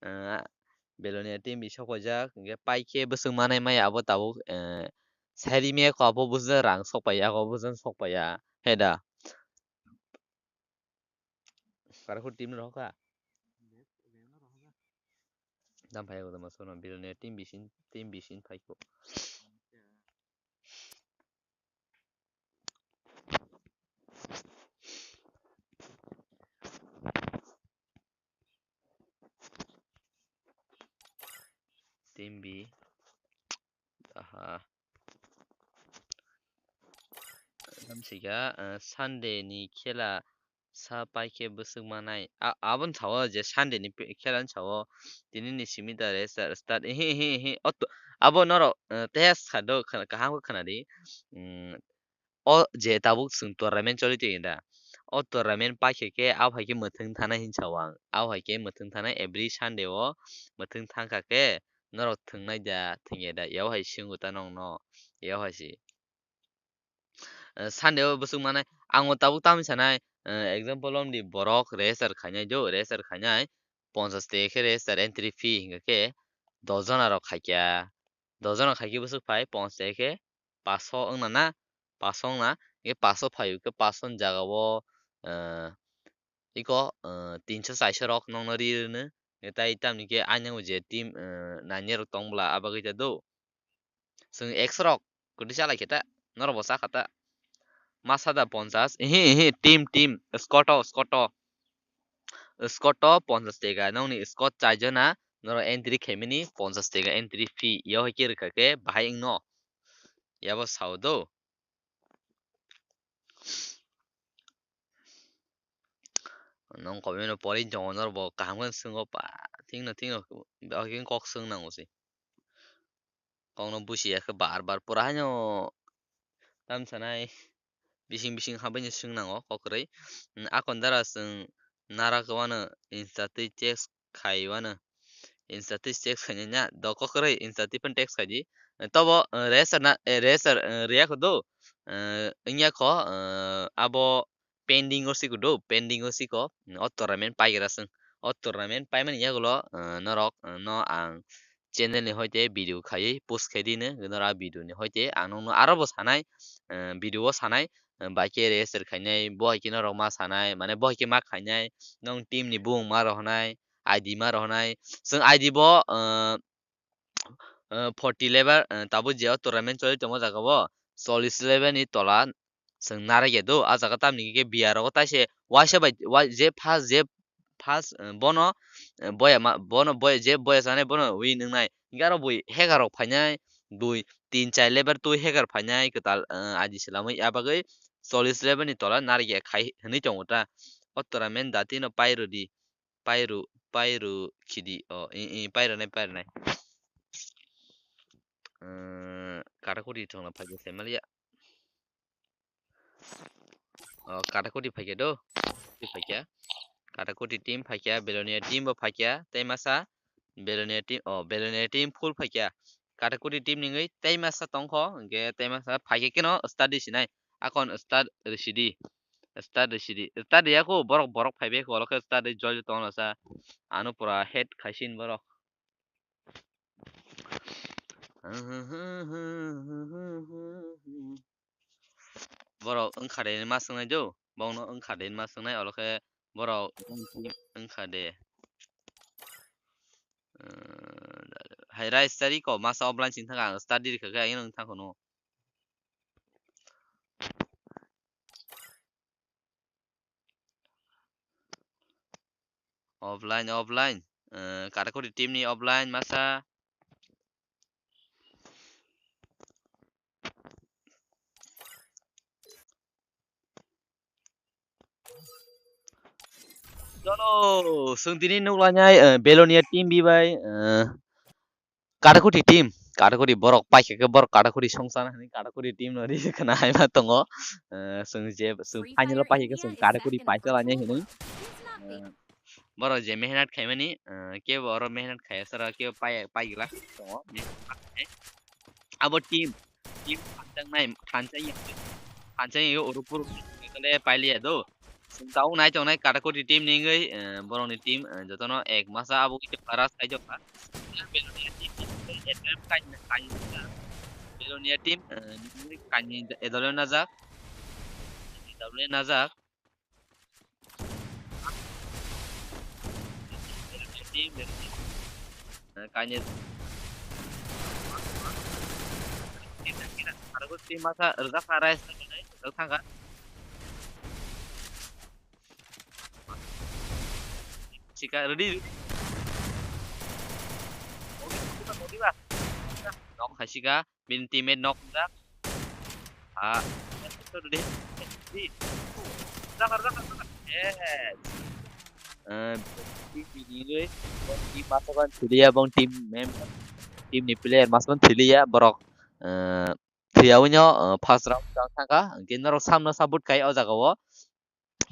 Eh, Belonia team bi sopaijak, hingkhe paikhe bwswk manai maya abo tabuk, eh, sairi maya kho abo bwswk rang sokpaiya, abo bwswk sokpaiya, heda. Karakhur team no rohor kha. Dam phai ko dama sono Belonia team bisin, team bisin phai ko. Team B. Aha. Tamsika, eh, Sunday ni khela sa paikhe bwswk manai. A-, aboni sao je Sunday ni pe-, khela ni sao tini ni simi da re start, start, ehe, ehe, ehe. Oto, abo norok, eh, test kha do, khna-, kaham khe khna di. Mm, o je tabuk chwng tournament choli tongwi da. O tournament paikhe khe, abo hai khe mwthwng thanai hinwi sao ang. Abo hai khe mwthwng thanai every Sunday o mwthwng thangkha khe, norok thwngnai da, thwngya da, yao hai se wngo ta nokno, yao hai se. Eh, Sunday o bwswk manai, ang o tabuk tamni sanai, eh, example om di borok register khainai do, register khainai, ponchas teka khe register entry fee hingkha khe, dos jona rok khaikha, dos jona khaikhe bwswk phai, ponchas teka khe, paso wngna na, paso wngna, hingkhe paso phaio khe paso ni jaga o, eh, iko, eh, tinso chairso rok nokno ri rwno, tai tamni khe aini je team, eh, nine rok tong bwla abagwi ta do. Chwng ekso rok kwtwi chalai khe ta, norok bo cha kha ta. Masa da ponchas, ehe, ehe, team, team, squad o, squad o. Squad o ponchas teka, nokni squad chaijona, norok entry khaimani ponchas teka entry fee, yao hai khe rwkha khe bahai wngno. Yabo sao do. Nong comment o pori tongo norok bo kaham khe swngo pa, thikno thikno kok swng nango se. Kokno busi ya khe bar bar pura haino tam sanai bising bising habaino swng nango kok kwrwi. Akon dara chwng nara kwmano insta twi text khai wano. Insta twi text khainai na do kok kwrwi insta twi phano text khai di. Tobo, eh, register na, eh, register, eh, riya kho do, eh, wngya kho, eh, abo pending o siko do, pending o siko, o tournament paigra chwng. O tournament paimani yagulo, eh, norok, eh, no ang channel ni hoite video khaiwi post khai dino, norok a video ni hoite ang nokno aro bo sanai, eh, video o sanai, eh, bai khe register khainai, bo hai khe norok ma sanai, mane bo hai khe ma khainai, nong team ni bung ma rohornai, I D ma rohornai, chwng I D bo, eh, ah, forty level, ah, tabuk je o tournament choli tongo jaga o, chollish level ni tola chwng narwk ya do. Ah jaga tamni hwnkhe B R rogo taise waisa bai, wa-, je first, je first, eh, bono, eh, boya ma, bono boya, je boya sanai bono win wngnai. Hwnkhe aro bui hacker rok phainai, dui, tin, char level twi hacker phainai kwtal, eh, I D slamwi, abagwi chollish level ni tola narwk ya khai hwnwi tongo ta. O tournament dati no pairw di, pairw, pairw khidi, o, i, i, pairwnai, pairwnai. Eh, Katakuri thwngna phaikhe saimanliya. O, Katakuri phaikhe do. Katakuri phaikhe. Katakuri team phaikhe, Belonia team bo phaikhe, tei masa Belonia team, o, Belonia team full phaikhe. Katakuri team ni wngwi tei masa tongkho, hwnkhe tei masa phaikhe keno start di sinai. Akon start risidi. Start risidi. Start riyakho borok, borok phaibai kho, olokhe start ri jol jol tongla sa. Ano pura head khaisin borok. Borok wngkha de ma swngnai do, bongno wngkha de ma swngnai, olo khe borok wngkha de. Hai rice tari ko masa offline sing thangkha, ang study rikha khe ayang thangkhono. Offline, offline. Eh, Katakuri team ni offline masa. Jono, sung tini nuk lanai, eh, Belonia team bi bai, eh, Katakuri team, Katakuri borok paikha khe borok Katakuri songchar hwnwi Katakuri team no ri khna hai ma tongo. Eh, chwng je, chwng final o paikha khe chwng Katakuri paisa lainai hwnwi. Eh, borok je mehnat khaimani, eh, kebo oro mehnat khaiya sara kebo pai, pai glak tongo. Abo team, team thanjaknai, thanjakya, thanjakya oro puro kale pailiya do. Chwng tabuk nai tongnai Katakuri team ni wngwi, eh, borokni team, eh, jotono ek masa abo khe para sai jokha. Belonia team ni wngwi F F kainwi, kainwi, Belonia team, eh, ni wngwi kainwi Edoleo najak. Edoleo najak. Belonia team, Belonia team. Eh, kainwi. Katakuri team masa rwjak kha rice. Rwjak thangkha. Sika, ready, ready. Modi ba, modi ba, modi ba. Knock hai sika, bini teammate knock jak. Ah, ready. Ready. Rwjak, rwjak, rwjak. Yes. Eh, team bini, bong team masa kan thiliya, bong team member, team ni player masa kan thiliya, borok, eh, thiyawino, eh, first round jang thangkha, hwnkhe norok samno support khai o jaga o.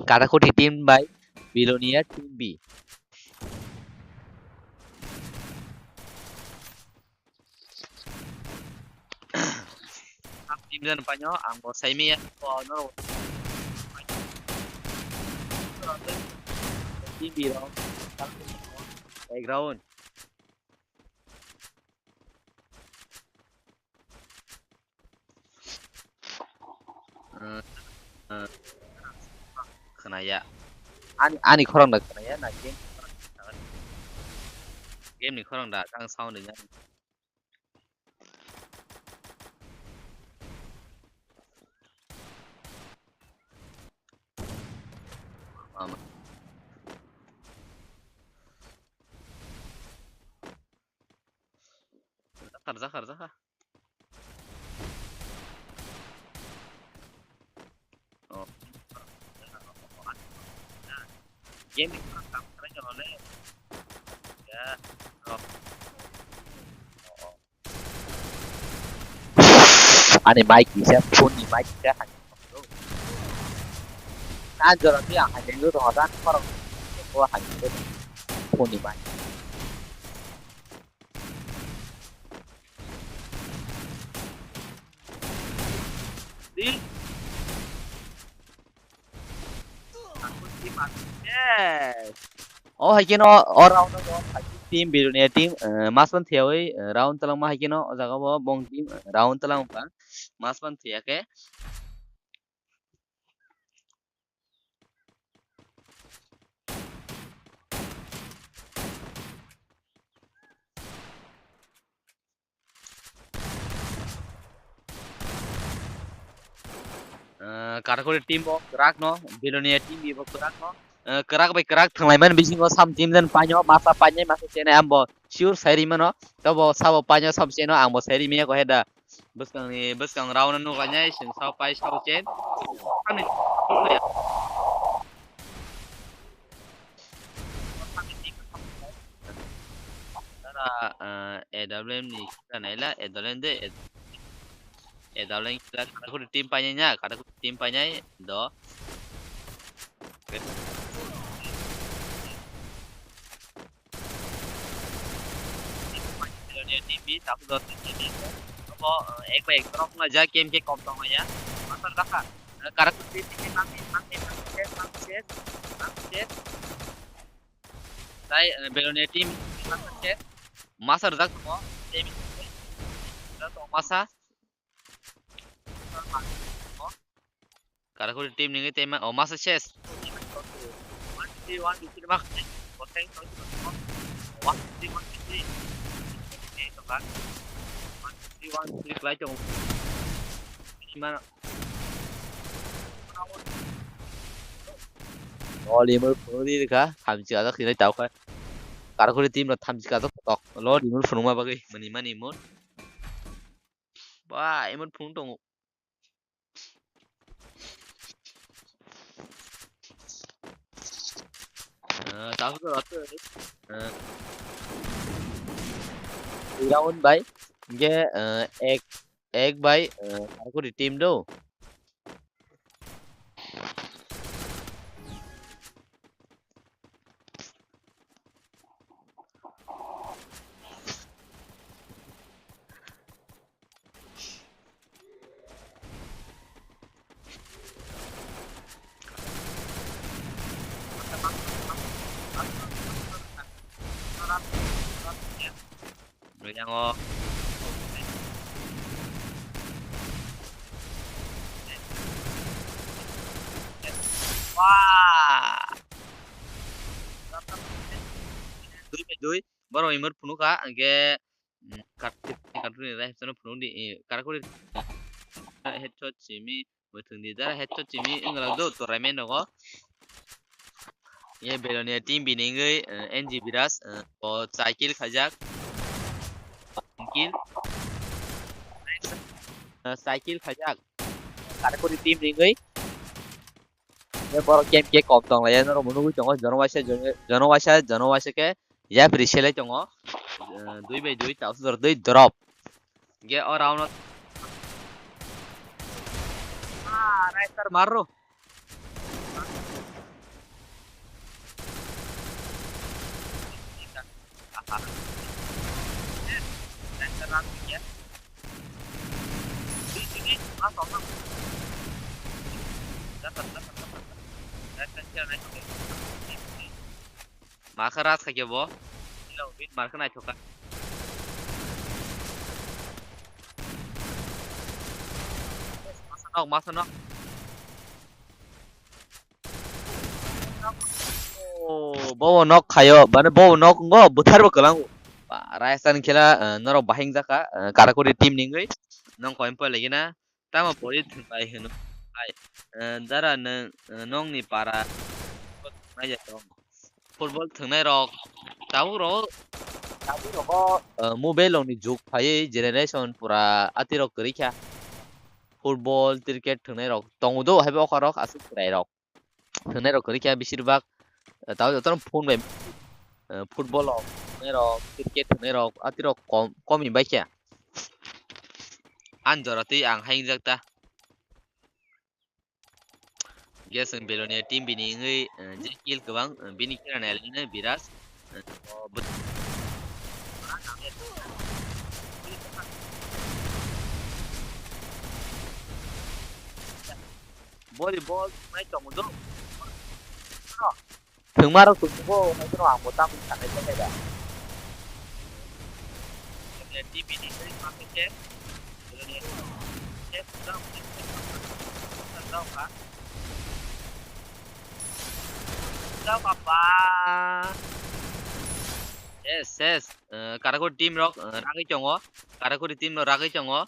Katakuri team bai Belonia team B. Team jan panyo, ang bo saimi ya, ko norok. Team B rok. Background. Eh, eh, khwnaya. Ani, ani khorang da khwnaya na game, game ni khorang da, ang sound ringya. Mama. Rwjakha, rwjakha, rwjakha. Oh. Game ni khorang kam khlai jalo le. Ya. Oh. Oh, oh. Ani mic kisa, phone ni mic kisa hai. Nan jora ti ang hai denglo dong, ran khorang ko hai denglo dong. Phone ni mic. Di. Yes. O hai khe no, o round o hai khe team Belonia team, eh, mas man thiyawi, eh, round talangma hai khe no, o jaga bo bong team, eh, round talangma mas man thiya khe. Karakuri team bo kwrak no, Belonia team bo kwrak no. Eh, kwrak bai kwrak thwnglaimani bisingo sam team den paino, masa painai, masa chenai, ambo sure sai rimano. Tobo sabo paino, sam cheno, angbo sai rimi ko heda. Bwskangni, bwskang round no nuklainai, sing sao pai sao chen. Ani. Dara, eh, A W M ni kisa naila, A W M de, A W M kisa, Karakuri team painai nya, Karakuri team painai, do. T P, tapu do T P. Abo, eh, ek bai ek drop wnglaijak, K M K kom tongmaya. Master dakha. Eh, Karakuri team ni mangni, mangni, mangni ses, mangni ses, mangni ses. Tai, eh, Belonia team, master ses. Master dak tongo. Team, dak tongo masa. Karakuri team ni tei ma, o masa ses. One two three, one two three, mak. One two three, one two three. One two three, one two three, klai tong. Himano. Oli mo phone di ka, thamchi ajak sinai tau ka. Karakuri team no thamchi ajak tok. Lo di mo phone ma bagwi, mani mani mo. Ba, emot phone tongo. Eh, tahu tu rasa ni. Eh. Round bai. Ge, eh, ek, ek bai, eh, aku di team do. Yang o. Wah. Dui bai dui. Borok imor phunukha, hwnkhe, mm, Karakuri, Karakuri ni life no phunukdi, eh, Karakuri headshot simi, mwthwngdi dara headshot simi, wngla do, tournament rogo. Ye Belonia team bini wngwi, eh, N G Biras, eh, o chai kill khaijak. Kill. Eh, chai kill khaijak. Karakuri team ni wngwi. Ye borok K M K kom tong lai, norok bo nugwi tongo, jono waisa, jono, jono waisa, jono waisa khe yapri selai tongo. Eh, dui bai dui, tausudor dui drop. Ge o round o. Ah, Raistar marro. Aha. Raistar ram ya. Makha ras kha kebo. Makha naithoka. Masa nok, masa nok. Oh, bobo nok khayo, mane bobo nok ngo bwtharbo kwlango. Ba, Rajasthan khela, eh, norok bahing jaka, eh, Karakuri team ni wngwi nong koi poi lagi na, tamo pori thwng bai hwno. Hai, eh, dara nwng, eh, nongni para nai ja tong. Football thwngnai rok, tabuk rok, tabuk rogo, eh, mobile rokni jug phaiwi generation pura ati rok kwrwi kha. Football, cricket thwngnai rok tongo do, haibo okha rok aswk chwrai rok. Thwngnai rok kwrwi kha besir bak, eh, tabuk jotono phone bai, eh, football rok thwngnai rok, cricket thwngnai rok ati rok kom, kom ni bai kha. Ani jora twi ang hai wngjak ta. Guys, ang Belonia team bini wngwi, eh, je kill kwbang, eh, bini kill nai lino Biras. Eh, o, but-, volleyball mai tongo do. Thwngmarok tongkho, haikheno ang bo tamni sanai khe da. T V ni tei ma khe khe, tei jao kha. Jao kha ba. Yes, yes. Eh, Karakuri team rok, eh, ragwi tongo. Karakuri team rok ragwi tongo.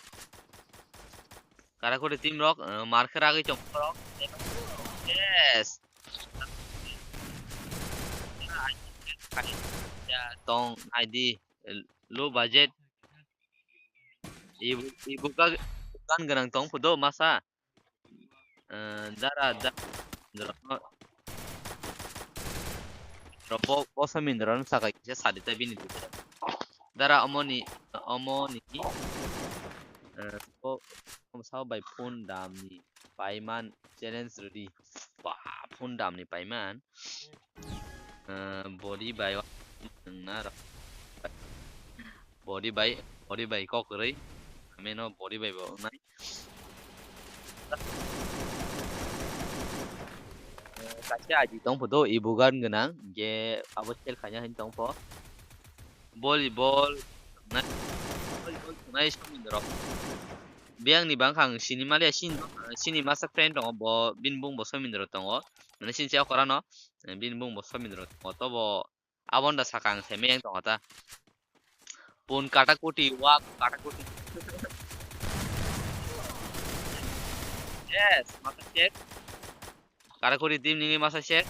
Karakuri team rok, eh, mar khe ragwi tong borok. Yes. Ya, tong naidi, low budget. Ibu, ibu ka gan gwnang tong phudo masa. Eh, dara, da-, dara, dara, bo, bo samindra no saka kisa sadi ta bini dudra. Dara omoni, omoni, eh, bo, sao bai phone dam ni paiman challenge rwdi. Ba, phone dam ni paiman. Eh, body bai, nang na ro. Body bai, body bai kok rwi. Ameno body bai bo nai. Kaisa aji tong pho do, ibu gan gwnang, je abo sel khaina hin tong pho. Volleyball, nai, volleyball nai samindra. Biyang ni bangkha ang sini maliya, sini, sini masa friend tongo, bo, bini bung bo samindra tongo. Mane sini se okora no, bini bung bo samindra tongo. To bo, aboni da saka ang se meyang tongo ta. Pun kata kuti, wak kata kuti. Yes, masa check. Kata kuti team nini masa check.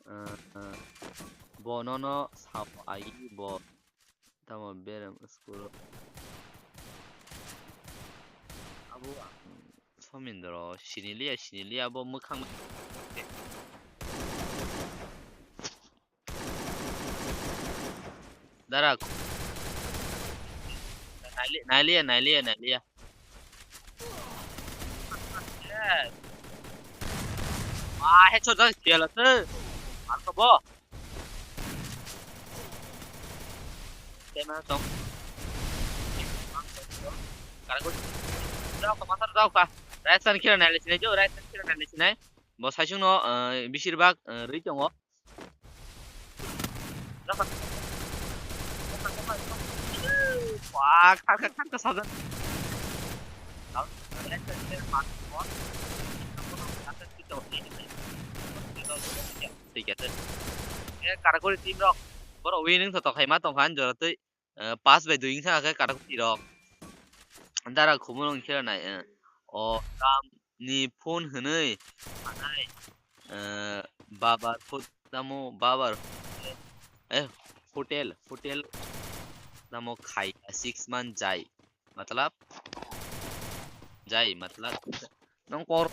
Ah, ah. Bo nono sao ai bo. Tamo berem school. Abo ang somindro siniliya, siniliya bo mwkhang. Dara. Naili-, nailiya, nailiya, nailiya. Yes. Ah, headshot dah kiala tu. Mantap, bo. Tema tong. Kargo. Jao ka, masar jao ka. Right side kira naili sinai, jo, right side kira naili sinai. Bo saisung no, eh, bisir bak, eh, rui tongo. Wah, kharkha, kharkha, sajan. Thik ase. Eh, Karakuri team rok. Boro winning to tokhaima tongkha, jora twi, eh, pass bai dui wngkha khe Karakuri rok. Dara khumulwng khe nai, eh. O, kam ni phone hwnwi sanai. Eh, babar phut tamo babar, eh, hotel, hotel tamo khai six month jai, matlab jai, matlab nong kok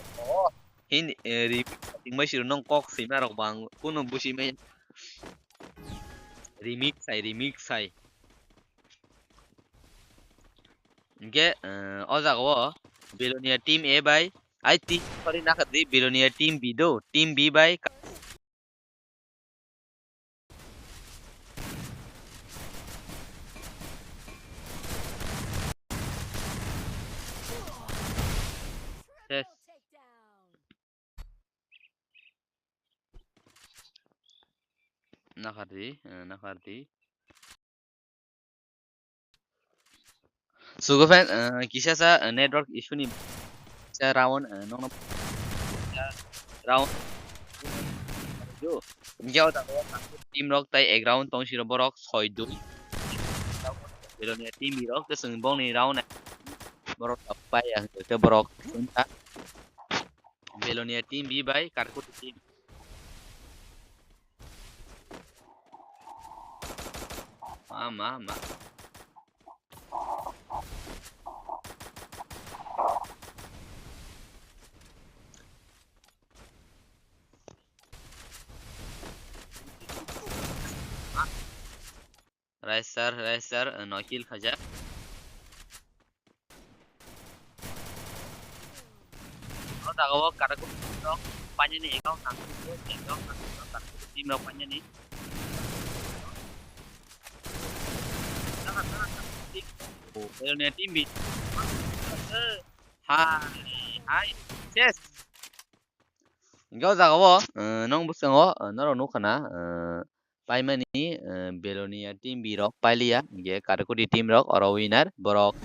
hin, eh, remix bai siro nong kok sima rok bang kuno busi mai remix sai, remix sai. Hingke, eh, o jaga o Belonia team A bai, ai team, sorry, nakha di, Belonia team B do, team B bai. Ses. Nakha di, eh, nakha di. Sugo fan, eh, kisa sa, eh, network issue ni sa round, eh, nong nong sa round. Yo, yo, team rok tai ek round tong siro borok soi dui. Belonia team rok ke sung bong ni round, eh, borok pai ya ke borok. Belonia team B bai Karkut team. Ma, ma, ma. Raisar, Raisar, eh, no kill khaijak. O jaga o Karakuri rok painani account nang, account nang, Karakuri team rok painani. Belonia team bi. Hai, hai, ses. Hingke o jaga o, eh, nong bwskango, eh, norok nukha na, eh, paimani, eh, Belonia team B rok pailiya, hingke Karkuri team rok oro winner, borok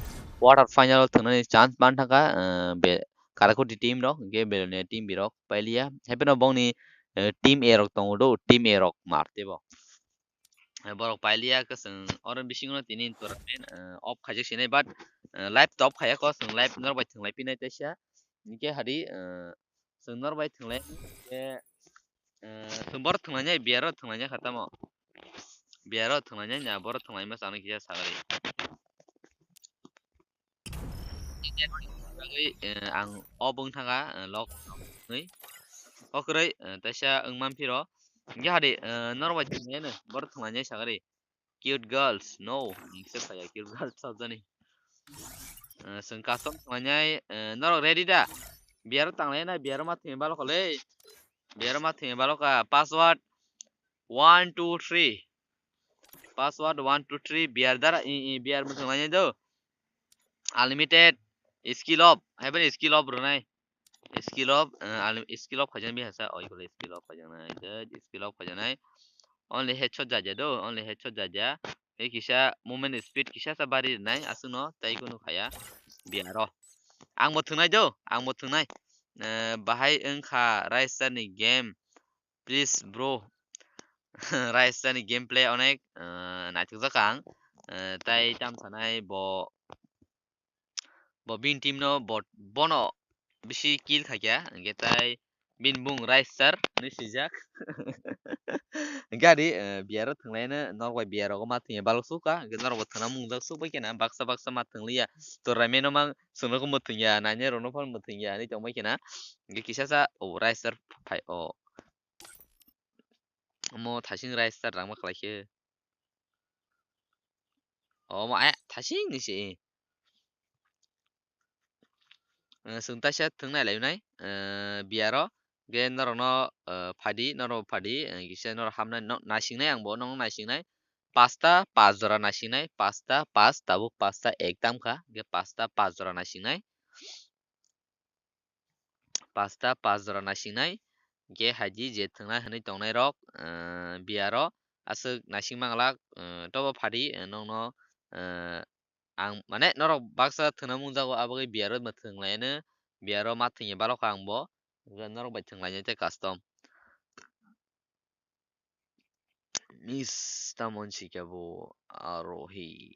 quarter final o thwngnani chance manthangkha, eh, be-, Karakuti team rok, hwnkhe Belonia team birok pailiya. Haibeno bongni, eh, team A rok tongo do, team A rok mar teibo. Eh, borok pailiya, kwchwng oro bisingo tini tournament, eh, off khaijak sinai, but, eh, live to off khaiya ko, chwng live norok bai thwnglai pinai teisa. Hwnkhe hadi, eh, chwng norok bai thwnglai, hwnkhe, eh, chwng borok thwnglainai, biyaro thwnglainai kha tamo. Biyaro thwnglainai na, borok thwnglaima chana kisa sagari. Bagwi, eh, ang o bwng thanga, eh, lok nwi. O kwrwi, eh, teisa wng man phiro. Hwnkhe hadi, eh, norok bai thwnglainai, borok thwnglainai sagari. Cute girls, no, hwnkhe saya cute girls sabjani. Eh, chwng custom thwnglainai, eh, norok ready da? Biyaro tanglaina, biyaro ma thwngwi balokha le. Biyaro ma thwngwi balokha, password one two three. Password one two three, biyar dara, i, i, biyar muthung lainai do. Unlimited skill up, haibani skill up rwnai. Skill up, uh, unli-, skill up khaijak bihasa, oi kole skill up khaijaknai, just skill up khaijaknai. Only headshot jaja do, only headshot jaja. Tei kisa movement speed kisa sa bari rwnai, aswkno tei kunu khaya. Biyaro. Ang bo thwngnai do, ang bo thwngnai. Eh, bahai wngkha Raisa ni game. Please, bro. Raisa ni gameplay onek, eh, naithokjak ang. Eh, tai tam sanai bo, bo bini team no bo, bono bisi kill khaikha, hwnkhe tai bini bung Raisa hinwi swijak. Hwnkhe adi, eh, biyaro thwnglaino norok bai biyar rogo ma thwngya balok sukha, hwnkhe norok bo thwngna mungjak sukbai khena, baksa baksa ma thwngliya. Tournament no ma chwngno khe muthungya, nainai rokno phano muthungya hinwi tongbai khena. Hwnkhe kisa sa, o, Raisa phai, o. Omo thasing Raisa rangma khlai khe. Omo aya thasing ni se. Eh, chwng taisa thwng nai lai nai, eh, biyaro. Ge norok no, eh, phadi, norok phadi, eh, kisa norok hamnai no, naisingnai ang bo, nokno naisingnai. Pasta, pas jora naisingnai, pasta, pas, tabuk pasta ek tam kha, ge pasta, pas jora naisingnai. Pasta, pas jora naisingnai. Hwnkhe haidi je thwngna hinwi tongnai rok, eh, biyaro aswk naising manglak, eh, tobo phadi, eh, nokno, eh, ang mane norok baksa thwngna mungjago, aboni biyaro ma thwng laino, biyaro ma thwngya balokha ang bo, norok bai thwng lainai tei custom. Miss tamon sikya bo arohi.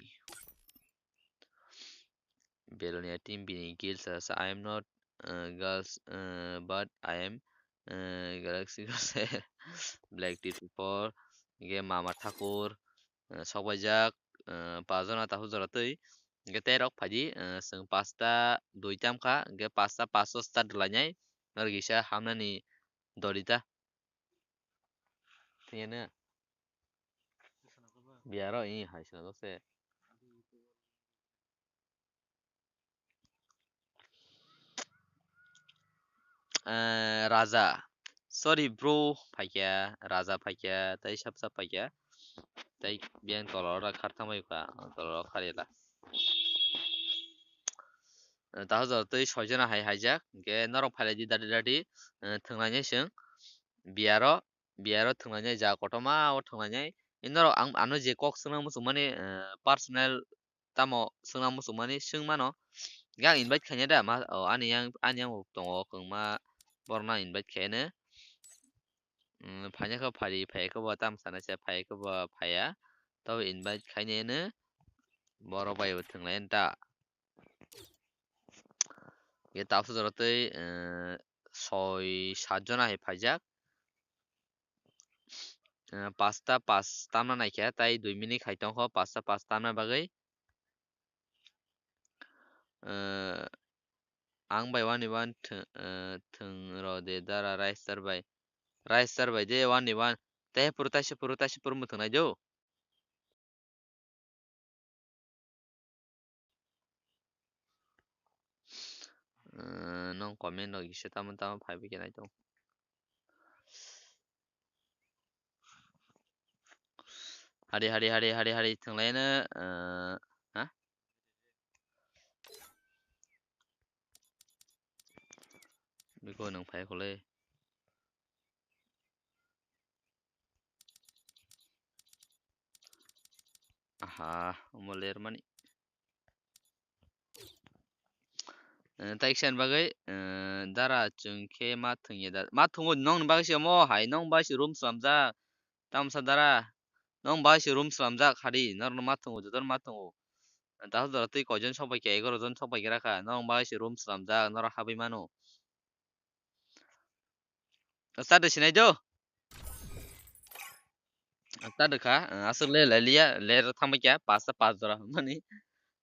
Belonia team bini kills asa, I am not, uh, girls, uh, but I am, uh, Galaxy girls. Black T two four, ge Mama Thakur, uh, sokbaijak, uh, pas jona tahu jora twi. Ge tei rok phaidi, uh, chwng pasta dui tam kha, ge pasta paso start lainai, norok kisa hamnani dolita. Thiyana. Biyaro i hai swnamjak se. Eh, Raja. Sorry, bro, phaikya, Raja phaikya, tei sap sap phaikya. Tei biyang tolora khar thangbai kha, tolora kharila. Eh, taho jora tei soijona hai haijak, hwnkhe norok phailai di dadi dadi, eh, thwnglainai chwng. Biyaro, biyaro thwnglainai, ja kotorma o thwnglainai. Norok ang, ano je kok swngna muchungmani, eh, personal tamo swngna muchungmani swngmano. Hwnkhe ang invite khaina da, ma, o, ani yang, ani yang bo tongo kwbangma borokno ang invite khaino. Mm, phaina khe phari, phai khe bo tamo sana se, phai khe bo phaiya. Tabo invite khainai hwno borok bai bo thwnglaino da. Ye tabuk jora tei, eh, soi sat jona hai phaijak. Eh, pasta pas tamna naikha, tai dui minute hai tongkho, pasta pas tamna bagwi. Eh, ang bai one ni one thw-, eh, thwng rw de dara Raistar bai. Raistar bai de one ni one. Tei phuru taisa phuru taisa phuru mwthang nai do. Eh, nong comment rok kisa tamo tamo phaibai khe nai tongo. Hari, hari, hari, hari, hari thwnglaino, eh, ha? Biko nang phai khole. Aha, omo ler mani. Eh, taiksa ni bagwi, eh, dara chwng khe ma thwngya da. Ma thwngo, nokni bagwi se omo hai, nokni bagwi se room slamjak. Tamsa dara, nokni bagwi se room slamjak hadi, norokno ma thwngo, jotono ma thwngo. Daso jora twi koijon sok bai kha, egaroh jon sok bai kha, nokni bagwi se room slamjak, norok habwi mano. Chado sinai do. Chado kha, aswk le lailiya, le thangbai kha, pasta pas jora mani.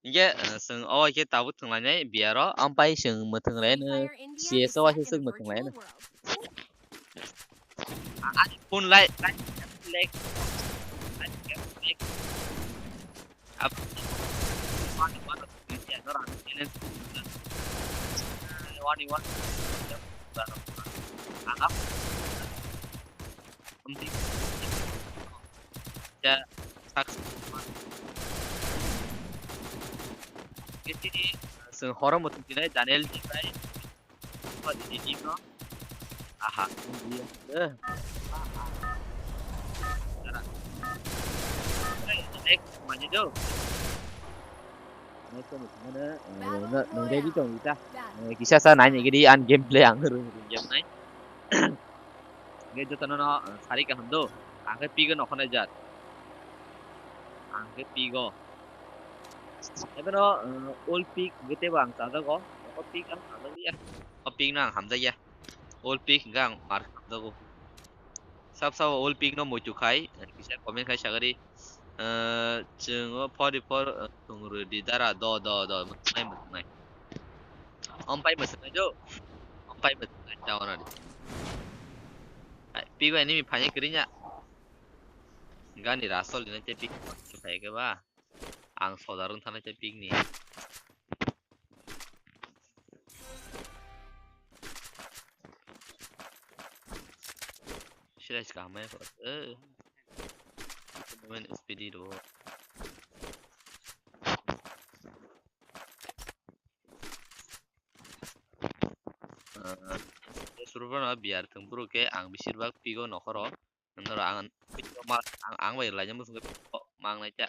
Hinkhe, chwng o hai khe tabuk thwnglainai biya rok, ampai chwng mwthwng laino, C S o hai khe chwng mwthwng laino. Ani phone lai, lai, lai, lai, lai. Ap-, one, one, one, one, one. Ang ap-, Ya, sak-, Kechini, chwng horo muchung tinai Daniel ni bai. Padi ni team no. Aha, eh. Dara. Next, mani do. Next time, mana, eh, nung ready tong ita. Eh, kisa sa nai ni gidi an gameplay ang rung rung jam nai. Hingke jotono no, eh, sari kaham do. Ang khe pigo nokhonai jat. Ang khe pigo. Ebono, eh, old pick hingke tebo ang chajago. O pick ang chajakliya. O pick no ang hamjakya. Old pick hingke ang mar hamjago. Sab sabo old pick no muitu khai, eh, kisa comment khai sagari. Eh, chwng o forty four, eh, thung rwdi dara, do, do, do, mwthwngnai, mwthwngnai. Ampai mwthwngnai do. Ampai mwthwngnai, ta wana di. Ai, pigo enemy phanya kirinya. Gani rasol dina te pick phai ke ba. Ang soda rung thana te pick ni. Silai ska hamai ko. Eh. Main S P D do. Eh, survana biar thung bro ke ang bisir bak pigo nokhoro. Noro ang, ang, ang bai laijak muchungke mangnai ta.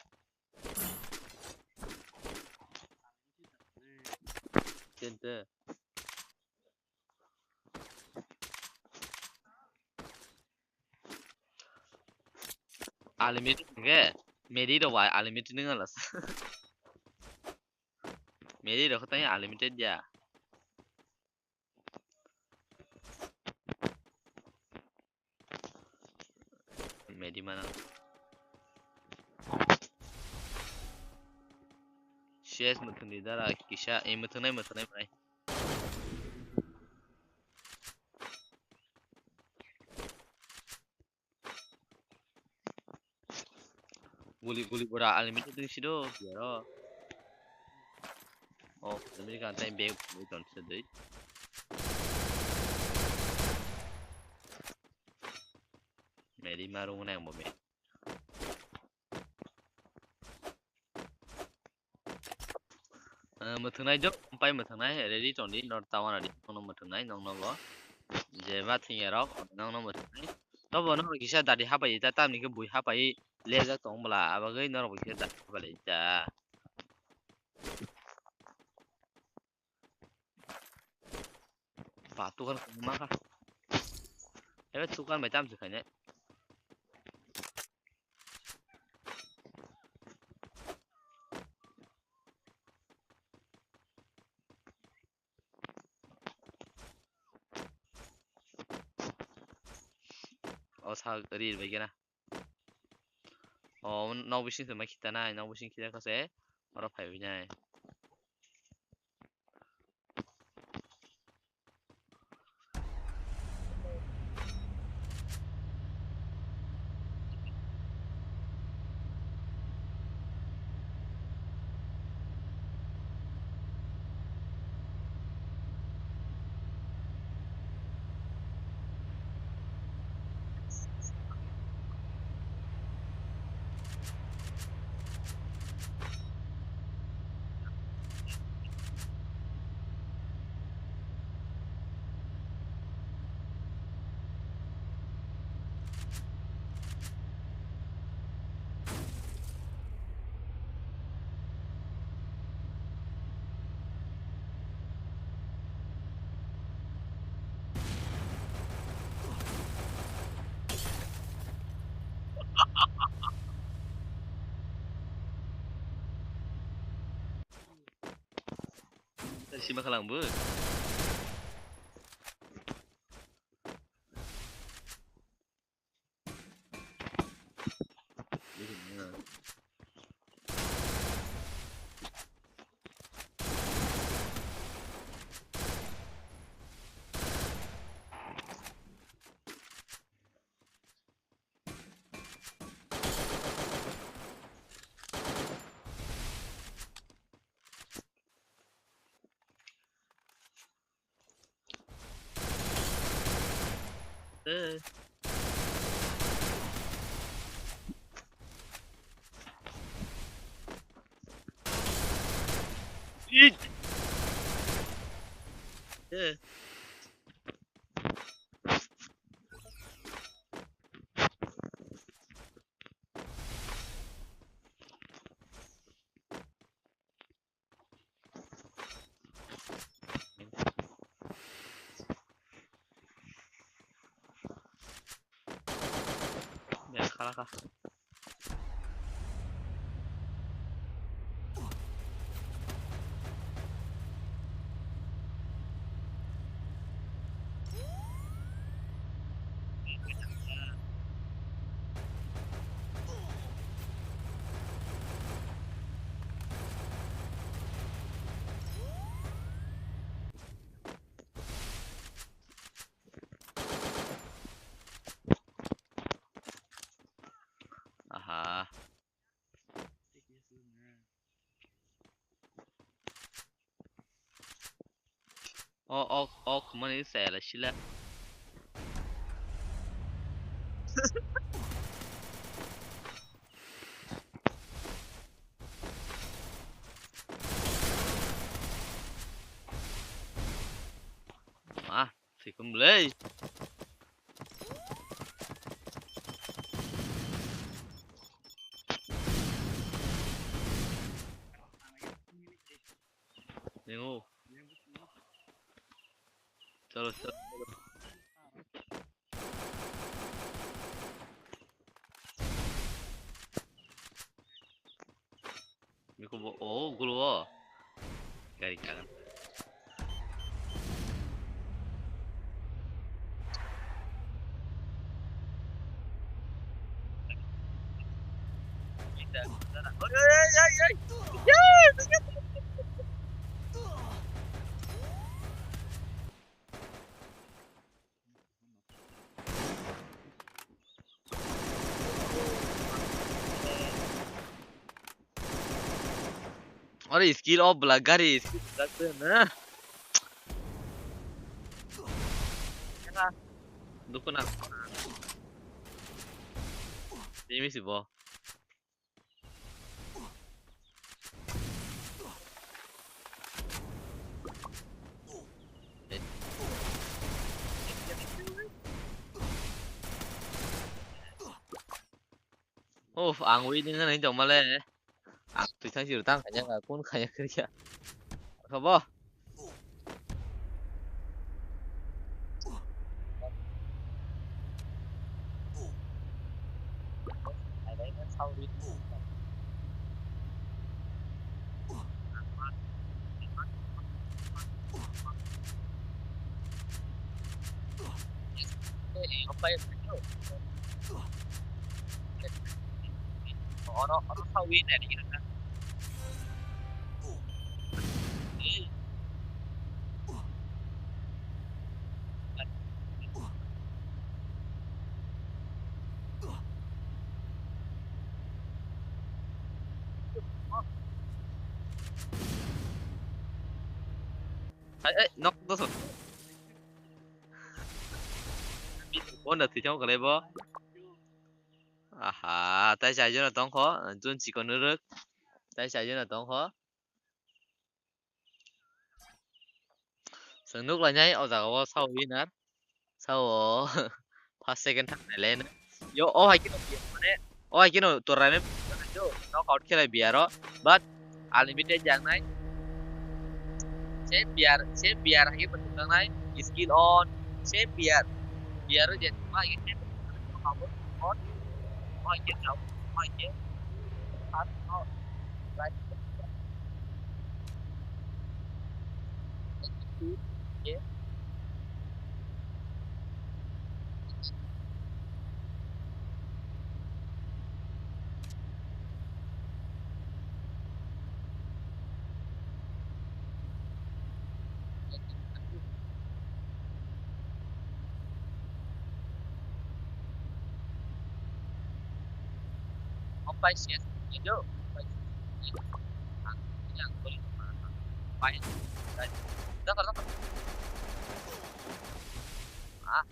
Tente. Unlimited hingke, medi rok bai unlimited wng las. Medi rok khe tei unlimited ya. Medi mana. C S mwthangni dara kisa, eh, mwthangnai, mwthangnai, mwthangnai. Guli, guli bora unlimited ding sido, biaro. Oh, unlimited kan time bag, bag ton sedoi. Meri marung nang bo me. Eh, mwthwngnai jok, pai mwthwngnai, ready tongdi, nor tawana di, nokno mwthwngnai, nokno go. Je ma thwngya rok, nokno mwthwngnai. Tobo nokno kisa dadi hapai, ta tamni khe bui hapai, lejak tong bwla, abagwi norok bo kisa dadi hapai lai ta. Ba, tukan kwbangma kha. Ebe tukan bai tamo se khainai. O sa ri bai gana. O nok bising se ma khita nai, nok bising khita kha se oro phai bai nai. Sima khalang bo. Eh. It. Eh. Ya, kha, kha. Aha. O, o, o, khumani chayala sila. Ah, sikum lei. Nengo. Chalo, chalo, chalo. Biko bo, oh, gulo bo. Gari kagan. Ore skill off bwla gari skill bwla na. Dukuna. Ini si bo. Uf, ang winning nani tongmale. Ang twi thang siro tang kanya kun kanya kiriya. Khobo. Oro, oro sa win ani na. Ai, ai, nok dos. Bo na thwi thang khalai bo. Aha, tai chai jona tong kho, jun chikon rwk. Tai chai jona tong kho. Chwng nuk lainai o jaga o sao winner. Sao first second thang nai le. Yo, o hai khe no, mane, o hai khe no tournament knockout khelai B R o, but unlimited yang nai. Same B R, same B R hai khe no thang nai, skill on, same B R. B R o je ma hai khe same on, o hai khe sao, o hai khe. Right. Opai siya, ijo. Opai. Ang, ini ang boleh. Opai. Dakar, dakar. Ah.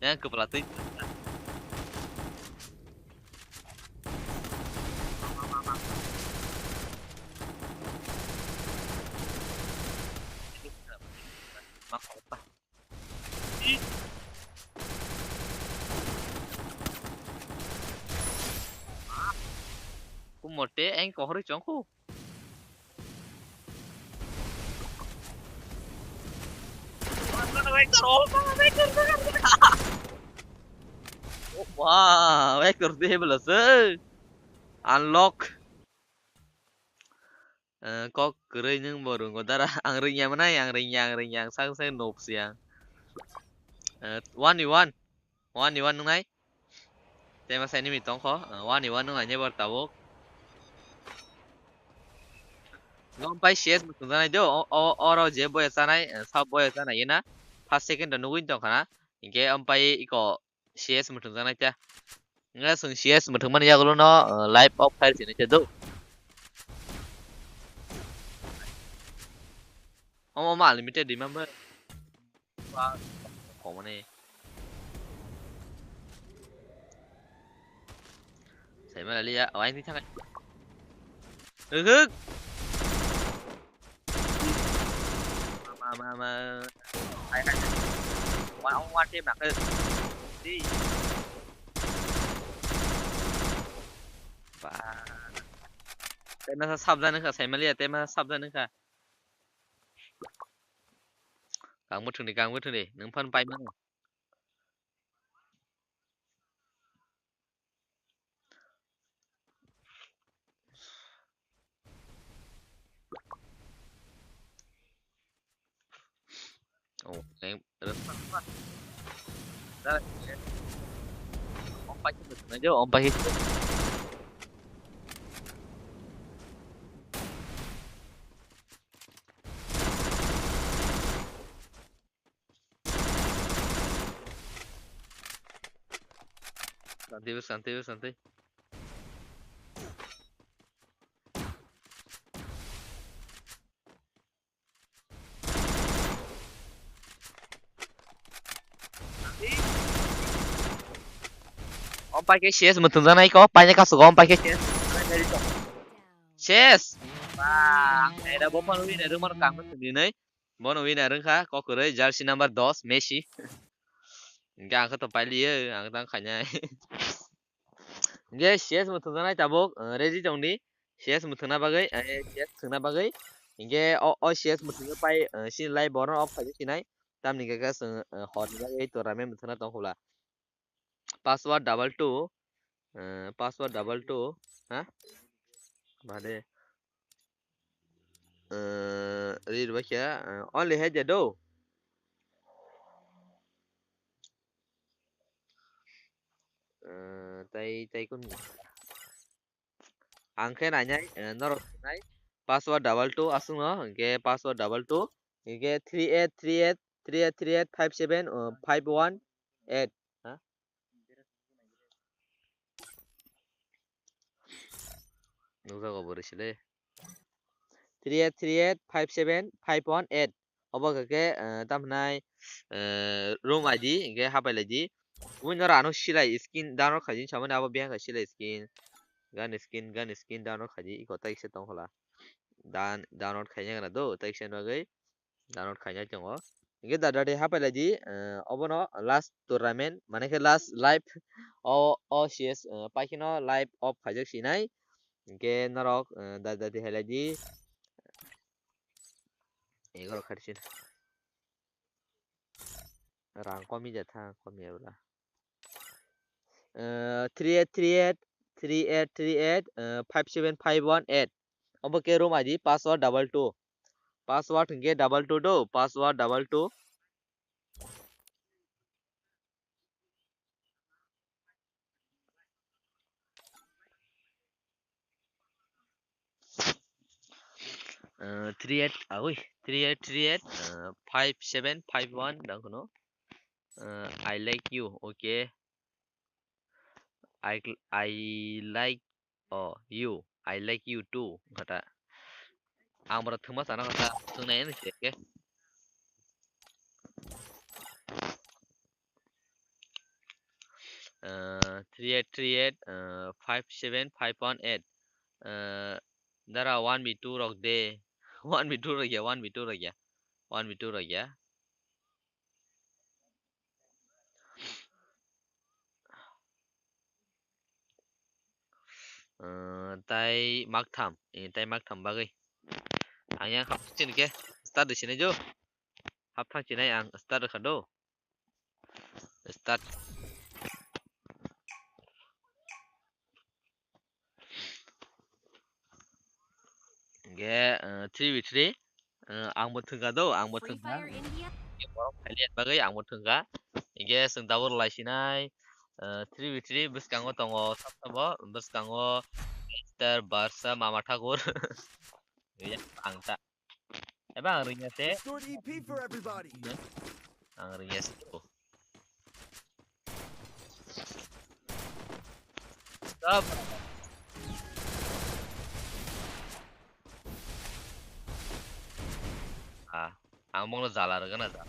Yang kepala tuh. Ku mote aing kohorwi chongkhu. Wah, vector de belase. Unlock. Eh, kok kwrwi nwng bo rwngo dara. Ang rwngya mwnai, ang rwngya, ang rwngya, ang sak sak noob siyang. Eh, one v one. One v one nwngnai. Tema sai nimi tongkho. Eh, one v one nwngnai neighbor tabuk. Gom pai C S bo tongjanai do. O, o, oro je boya chanai, eh, sab boya chanai yena. First second do nugwi tongkhana. Hinkhe ampai iko C S mwthwngjaknai ta. Wngkha chwng C S mwthwngmani yagulo no, uh, live off khair sini te do. Omo ma unlimited di ma ba. Komani. Sai ma liya, awai ni thangai. Huk, huk. Ma, ma, ma. Hai, hai. Wa, wa, team nak. Di. Ba. Tema sa sabjani kha, sai ma liya, tema sa sabjani kha. Kang bo thwngdi, kang bo thwngdi. Nwng phan pai mano. Oh, yang Om pai khe. Santi, santi, santi. Om pai khe C S mwthwngjaknai ko, paina kasu ko, om pai khe C S. C S. Ba, ang naira bo phano win rwmano kang thwngwi nai. Bono winner wngkha kokrwi jersey number dos Messi. Hingke ang khe to pailiyo, ang tang khainai. Hingke C S mwthwngjaknai tabuk, eh, ready tongdi. C S mwthwngna bagwi, eh, C S thwngna bagwi. Hingke o, o C S mwthwngwi pai, eh, chini live borokno off khaijak sinai. Tamni hingke khe chwng, eh, horni bagwi tournament mwthwngna tongkha bwla. Password double two, eh, password double two, ha? Mane, eh, rir bakya, eh, only head do. Eh, tai, tai kun. Ang khe nainai, eh, norok nai. Password double two aswkno, hingke password double two, hingke three eight three eight three eight three eight five seven, uh, five one eight. Ha? Nukjago bo rwsile. Three eight three eight five seven five one eight. Obo khe, eh, tamo hwnai, eh, room I D, hingke hapai lai di. Winner ano silai skin download khaidi, samani abo biyang kha silai skin. Gun skin, gun skin download khaidi, iko tai kisa tong khola. Dan, download khaina gana do, tai kisa bagwi download khaina tongo. Hingke da, da, de hapai lai di, eh, obono last tournament, mane khe last live o, o C S, eh, pai kheno live off khaijak sinai. Hingke norok, eh, da, da, de hai lai di. Egaro kharchi. Rang komi ja tha, komi ya bwla. Eh, three eight three eight three eight three eight, uh, five seven five one eight. Obo khe room I D, password double two. Password hwnkhe double two do, password double two. Uh, three eight, ah, ui, three eight three eight, uh, five seven five one dang kono. Uh, I like you, okay. I, I like, oh, you, I like you too, kata. Ang boro thwngma sana kata, thwngnai ani se ke. Uh, three eight three eight, uh, five seven five one eight. Uh, dara one v two rok de. One v two rok ya, one v two rok ya. One v two rok ya. Uh, tai maktham, eh, tai maktham bagwi. Ang yang hap chini ke start de sini jo. Hap thang chinai ang start kha do. Start. Ge, eh, three v three, eh, ang bo thwngkha do, ang bo Free thwngkha. Fire India. Ge borok phailiya bagwi ang bo thwngkha. Ge chwng double lai sinai, eh, three v three bwskango tongo sab sabo, bwskango Mister Barsa Mama Thakur. Ge ang ta. Eba ang ringya se. Restored E P for everybody. Ang ringya se. Stop. Ah, ang mongno jala rwgana jala.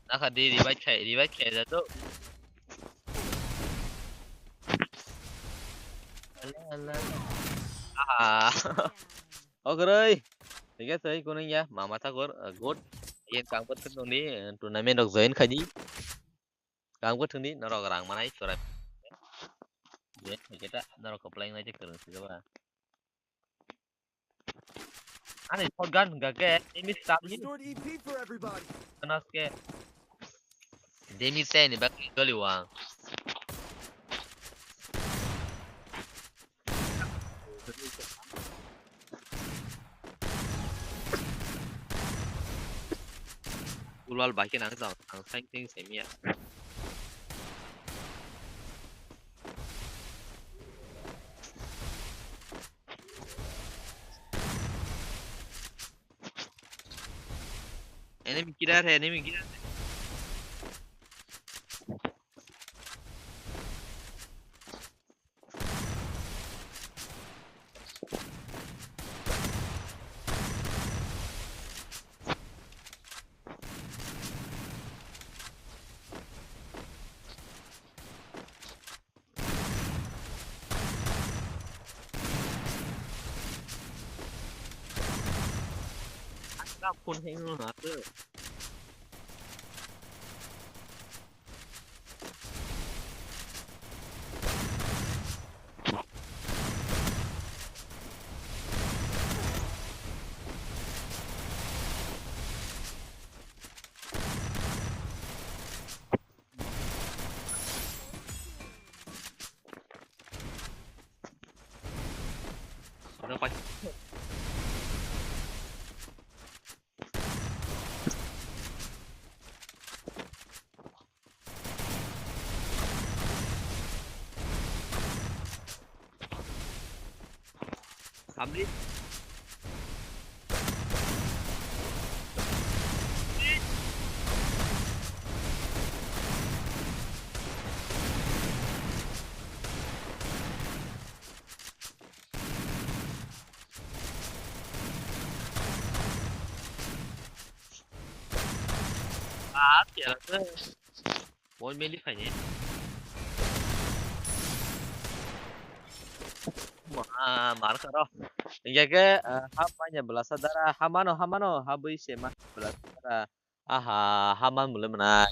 Nakha di revive khai, revive khai da to. Ala, ala. Aha. Ogroi. Thik ase, kunung ya, Mama Thakur, uh, good. Yen kang bwthwk nungni, uh, tournament rok join khai di. Kang bwthwk ni norok rang manai chwrai. Join khai khe ta norok kwplai wngnai tei kwrwng sijaba. Ani shotgun hwnkha khe, enemy stab ni. Restored E P for everybody. Khnas khe. Damage tei ni bagwi goli wang. Ulal bai khe nang jao, ang saing ting saimiya. Enemy killer hai, enemy killer hai. Ang phone hang no na to. Sabri. Ah, tiara se. Moi meli khaini. Ma, mar karo. Hingke ke, ah, ha manya belasa dara, ha mano, ha mano, ha bui se ma belasa dara. Aha, ha man mule mwnai.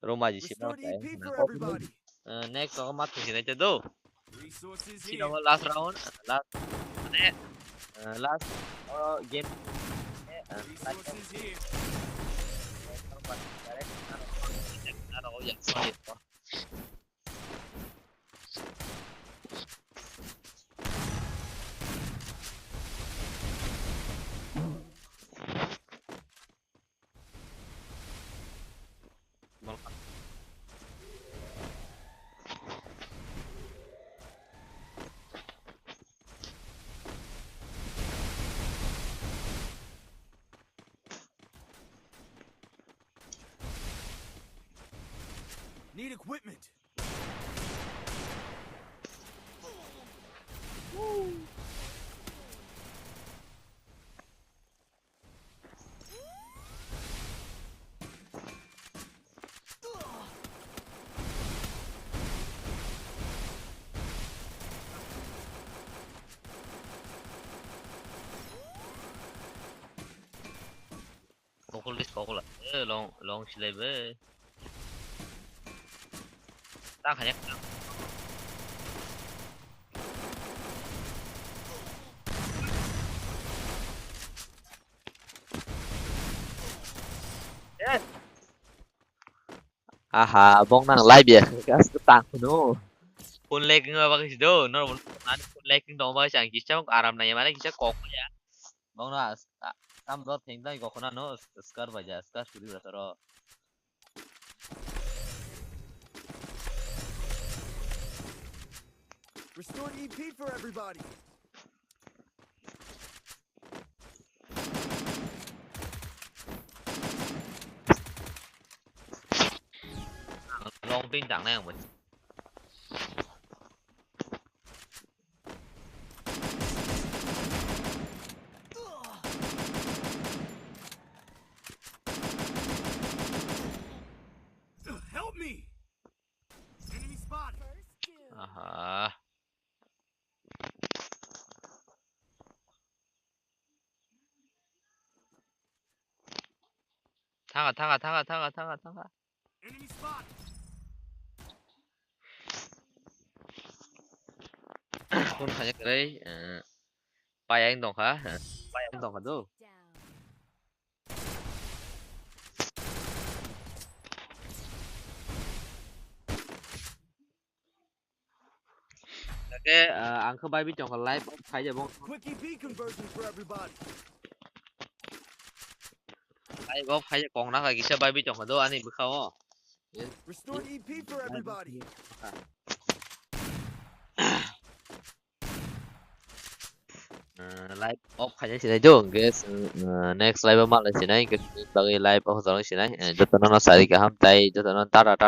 Roma ji si mano. Restored E P for everybody. Eh, next round ma thung sinai te do. Resources here. Sino last round, last, mane, eh, last, oh, game. Eh, Resources here. Need equipment. Kokol dis kokol. Eh, long, long silai be. Ta khanya. Eh. Aha, bong nang live ya, gas tang kuno. Phone lagging ba kisi do, nor phone lagging dong ba kisi ang kisa aram nai mane kisa kok ya. Bong na, tam dot theng dai kok na no, scar ba ja, scar suri ba soro. Restore E P for everybody. Long pin tang nai ang. Help me! Enemy spotted. Aha. Thanga, thanga, thanga, thanga, thanga, thanga. Enemy spot. Kun khanya krai, eh, payang dongkha, eh, payang dongkha do. Oke, eh, ang khe bai bi tongkha live off khaijak bong. Quick E P conversion for everybody. Live off khaijak kong nakha kisa bai bi tongkha do ani bwkha o. Restore E P for everybody. Eh, live off khaijak sinai do, hwnkhe, eh, next live o malai sinai, hwnkhe bagwi live off jalai sinai, eh, jotono no sari kaham tai jotono tata tata.